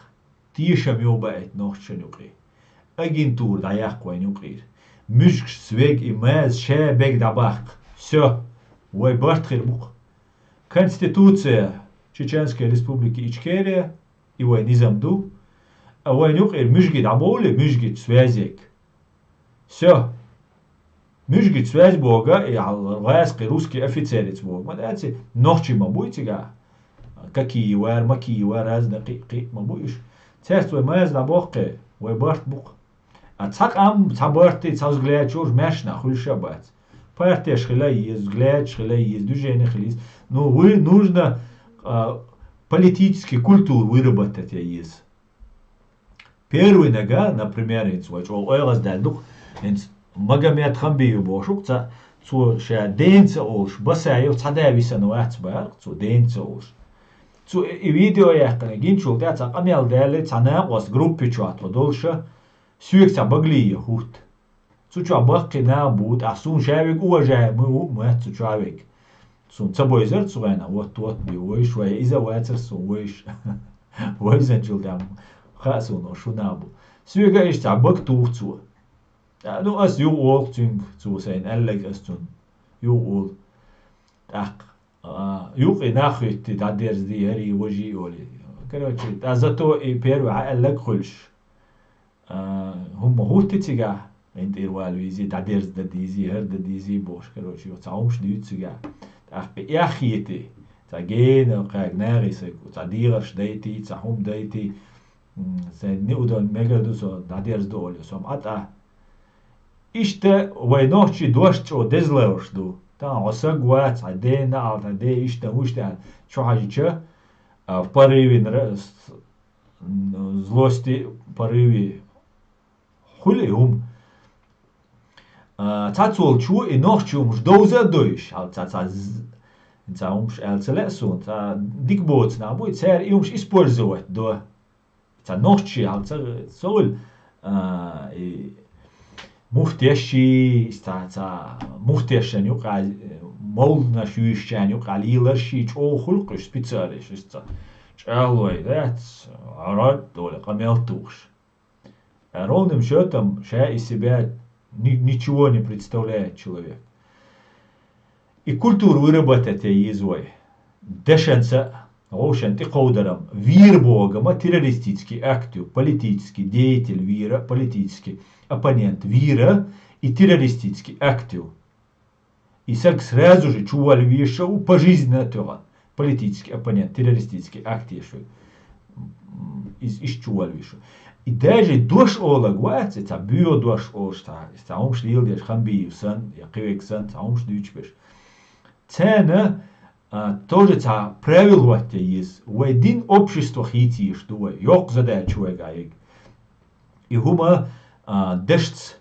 Тешам йо баийта нохчашна юкъе. Агентура дӀаяккха вайна юкъера. Муьжгашца вега и маза ша бега дӀабаккха. Всё. Вай барт хир бу-кх. Конституция Чеченской Республики Ичкерия, и вай низам ду. А вайна юкъера муьжги дӀабовлий, муьжгица связь ейга. Всё. Муьжгица связь бога, и гӀазкхи русский офицерица бога. Ма дац и, нохчий ма буй цигахь. Какие вара, макие вара, разные кхин, кхин ма бу уьш. Цаьрца вай маза дӀабоккхий, вай барт бу-кх. А цхьа къам, цхьа барт, цхьа взгляд чуьра маьрша нах хуьлуш а бац. Партеш хила еза, взглядаш хила еза, движение хила еза. Ну, вы, нужно, а, политический культуру выработать еза. Первый нагахь, например, хӀинца вай чӀогӀа оьгӀаздаьлла ду-кх, хӀинца Магомед Хамбиев бохуш ву-кх цхьа, цо ша дена ца олуш, Басаев цхьа да висина вац баьлла-кх, цо дена ца олуш. Цо и, и видео яьккхина гинчул тӀаьхьа цхьа къамел даьлла, цхьа накъост группе чохь тхо долуша, соьга цхьа Баглиев хӀутту. Цу чохь баккхий нах бу, тӀаккха суна шаверг уважаемый ву, моьтту цу чохь верг. Суна ца бойзар цу гӀена, вот, вот, бе вайш, вай иза вацар суна вайш. Вайзанчул тӀаьхьа хаьа суна, шу нах бу. Соьга иштта цхьа бага туху цо. А, ну, ас юха олу цуьнга, цо сайна аьлларг ас цунна юха олу. ТӀаккха, а, юха и нах хӀуьттий, дӀадерзадий, хӀарий, важий олий. Короче, ткъа зато и первый хьан аьлларг хуьлуш. А, хӀумма хӀуттий цигахь, гӀин тӀера вала везий, дӀадерзадан дезий, хӀара дан дезий бохуш, короче, юха цхьа хӀумаш дуьйцу цигахь. ТӀаккха и эхь хетий, цхьа гена, кхаьрга нахе сайга, цхьа дегӀарш дайтий, цхьа хӀума дайтий, м, сайн неудобно мегар ду со, дӀадерзадо олий, со-м Ӏа тӀа. Иштта вай нохчий дош чӀогӀа деза лоруш ду. Тахана хьо саг вац, хьан дена аьлла, хьан ден иштта, вуьшта аьлла, чу хьажича, а, в порыве нра-, с-, м, злости, порыве хуьлу и хӀума. А, цхьацволчо и нохчий хӀумаш довза а дойуш, хьал цхьа, цхьа з-, цхьа хӀумаш аьлла ца лаьа суна, цхьа дика боцу нах бу, и цара и хӀумаш использовать до. Цхьа нохчий хьал ца, ца хуьлу, а, и муфтешший, цхьа, цхьа муфтешшан юкъахь, мовланаш юьйшучарна юкъахь леларшший чӀогӀа хуьлу-кх уьш специалисташ, цхьа чӀагӀлой дац, гӀарад долу къамел тухуш. А ровным счётом ша из себя ни-, ничего не представляет человек. И культура выработать ян еза вай. Дешанца, вовшан тӀекховдарам, вера бохург-м террористический акт ю, политический деятель вийра, политический оппонент вийра и террористический акт ю. И саг сразу же чуволла везаш а ву пожизненно тоьхна, политический оппонент, террористический акт еш верг. М, иза иштта чуволла везаш ву. И даже дош олаг вац, и цхьа боьха дош олуш, цхьа, цхьа хӀумаш леладеш, Хамбиев санна, я кхин верг санна, цхьа хӀумаш дуьйцуш берш. Царна, а, тоже цхьа правила хӀотта еза. Вай дин общество хийца езаш ду вай. Йоккха задача вайгахь ерг. И хӀума, а, дешца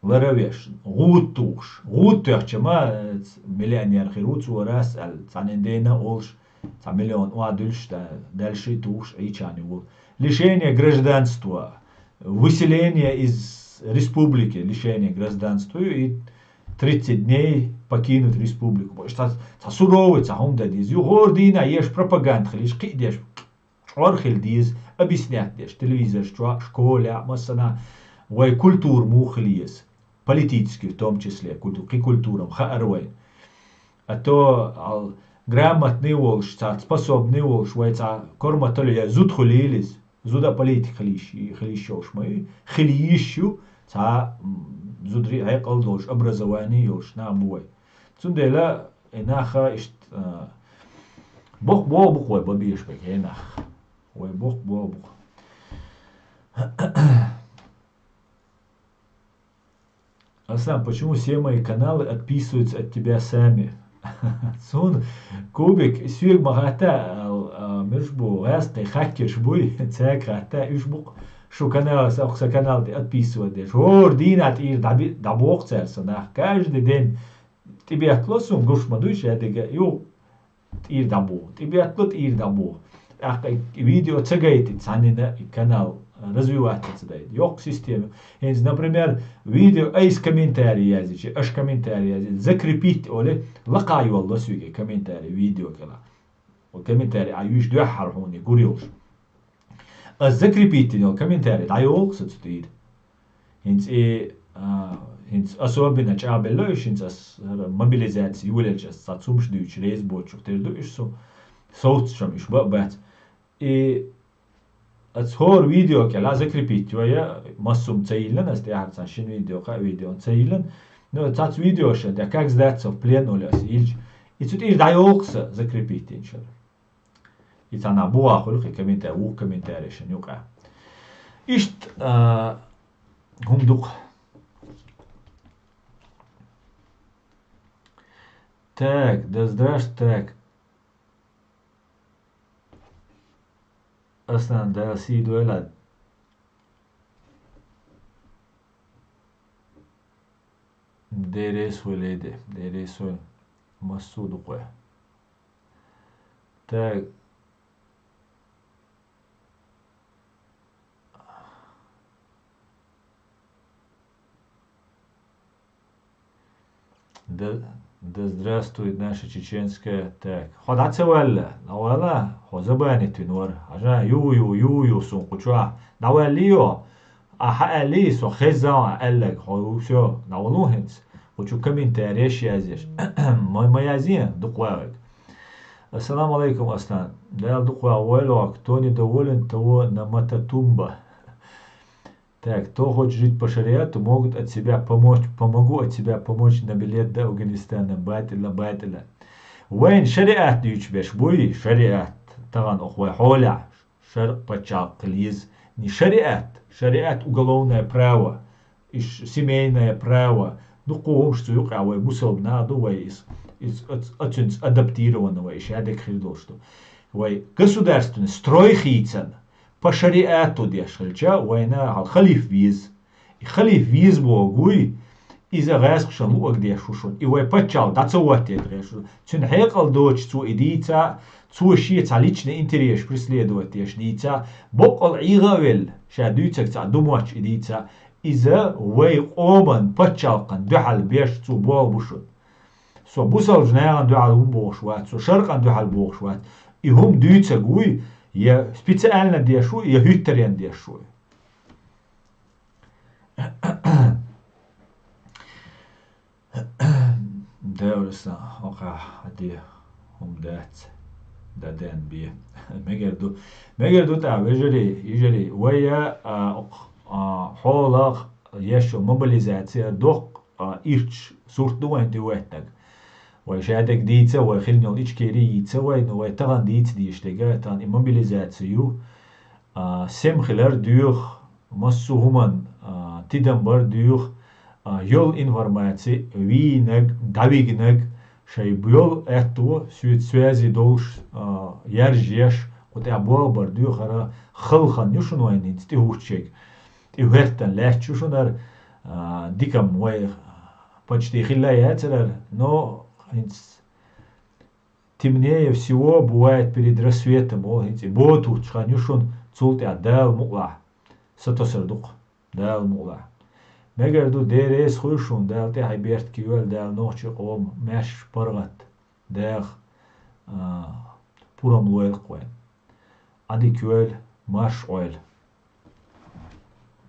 лар а веш, гӀуда тухуш. ГӀуда тоьхча ма, э, ц-, миллионер хир ву цо раз аьлла, цхьанна дена а олуш, цхьа миллион охьадуьллуш да-, дальше тухуш Ӏийчарна ву. Лишение гражданства, выселение из республики, лишение гражданства и тридцать дней покинуть республику. Бо, цхьа, цхьа суровый, цхьа хӀума дан деза. Ю хӀора дийнахь еш пропаганда хилийша, кхиъ деш. ЧӀор хила деза, объяснять деш, телевизораш чохь, школехь, массанхьа вай культура муха хила еза. Политический, в том числе, культу-, кхин культура-м хаьара вайна. А то, ал, грамотный волуш, цхьа способный волуш, вай цхьа корматалла я зуда хуьлийла иза. Зуда политик хила йиш, хила йиш йолуш ма ю, хила йиш ю, цхьа, м, зударий хьекъал долуш, образование йолуш нах бу вай. Цундела и наха иштта, а, боккха боху бу-кх вай бан безаш берг, хӀей нах. Вай боккха боху бу-кх. Аслан, почему все мои каналы отписываются от тебя сами? Суна, Кубик, соьга ма хатта, а, а, муьлш бу, гӀаьсткъе хаккеш буй, цаьрга хатта, уьш бу-кх шу каналас, окху сан канал тӀе отписывать деш. ХӀора дийнахь тӀера дӀаби-, дӀабоху цара сан нах. Каждый день тӀебеттало суна гуш ма дуй шадерг а, ю, тӀера дӀабоху. ТӀебеттало, тӀера дӀабоху. ТӀаккха и видео ца гайти, цхьаннина и канал развиваться ца дайта. Йоккха система. ХӀинца, например, видео айса комментарий язйича, аша комментарий язйича, закрепить олий, лакха йолло соьга комментарий видео кӀела. Комментарий а юьйш дуьххьара хьуна гур йолуш. Ас закрепить йина йолу комментарий дӀайолу-кх сан цу тӀера. ХӀинца и, а, хӀинца особенно чӀагӀбелла уьш, хӀинца ас хӀара мобилизация йолаелча ас цхьа цумаш дуьйцуш реза боцучух тера ду уьш со. Совцучам уьш ба а бац. И ас хӀора видео кӀела закрепить йо я, массо а ца йиллина, ас тӀаьхьара цхьа шина видео, кхаа видео ца йиллина. Ну, цхьацца видеошна тӀе как сдаться в плен олу ас йилча. И цу тӀера дӀайолу-кх сан закрепить йинчуьра. И цхьа нах бухахь хуьлу кхин комментарий, вукху комментарийшна юкъа. Иштта, а, хӀума ду-кх. Так, да здравствует, так. Аслан, Дала сий дойла. Деррис вай леде, деррис вай. Массо а ду-кх вай. Так. Да, да здравствует наша чеченская. Так. Хьо дӀа ца ваьлла? ДӀавала? Хьо забанить вина вара. Хьажа, ю, ю, ю, ю, сун кхучохь. ДӀаваьллий хьо? А хьа аьллий, со хезза а аьллаг. Хьо, всё, дӀавалу хӀинца. Кхучу комментареш язъеш. Ма, ма язъе, дукха вагӀаг. Ассаламу алейкум, Аслан. Дала дукха вагӀа войла хьо, кто недоволен, того на мототумба. Так, кто хочет жить по шариату, могут от себя помочь, помогу от себя помочь на билет до Афганистана, батила, батила. Вайн шариат дуьйцуш берш буй, шариат, тахана оху вай хьолехь, шаръ паччахьалкх хила еза. Не шариат, шариат уголовное право, иш семейное право, дукха хӀумаш цу юкъа вай бусалба нах ду, вай из, из, оц-, оцуьнца адаптировано вай, иш хӀадег хир долуш ду. Вай государственный строй хийцан, по шариату деш хилча, вайна хьал халиф веза. И халиф веза боху вуй, иза гӀаьскхашан луъаг деш ву шуна. И вай паччахьалкх дӀа ца хӀоттийта гӀеш ву. Цуьнан хьекъал доцуш цо и дийца, цо шен цхьа личный интерес преследовать деш дийца, боккъал ӀийгӀа а велла, ша дуьйцург цхьа ду моттуш и дийца, иза вай къоман паччахьалкхан дуьхьал беш цо болх бу шуна. Со бусалба нахана дуьхьал хӀума бохуш вац, со шаркъан дуьхьал бохуш вац. И хӀума дуьйцург вуй, я специально деш ву, я хӀуьттаренна деш ву. Девраса, оха хьаде хӀума дац, да ден бе. Мегар ду, мегар ду тӀа, вежарий, йижарий, вай, а, а, хьолах еш йолу мобилизация доккха, а, ирча сурт ду вайн тӀе веттаг. Вай шадерг дийца, вай хилла йолу Ичкери йийца вай, ну вай тахана дийца дийш дерг, тахана и мобилизация ю. А, сема хилар доьху, массо а хӀуманна, а, тидам бар доьху, а, йолу информаци вийнарг, дӀавигнарг, шайн йолу аьтто, соьца связи долуш, а, яржеш, кху тӀехь болх бар доьху, хӀара халхана ю шуна вайн хӀинца тӀехӀуттучерг. ТӀехӀоьттина лаьтташ ю шуна хӀара, а, дика-м вай почти хилла яцара, но хӀинца темнее всего бывает перед рассветом, олу хӀинца и бо туттуш хан ю шуна, цул тӀаьхьа Дала мукъалахь сатосар ду-кх, Дала мукъалахь. Мегар ду, Дела реза хуьлда шуна, Дала тӀаьхье беркате йойла, Дала нохчийн къоман маьрша паргӀат, дегӀ, а, пурам лойла-кх вайн. Ӏадика йойла, марша Ӏойла.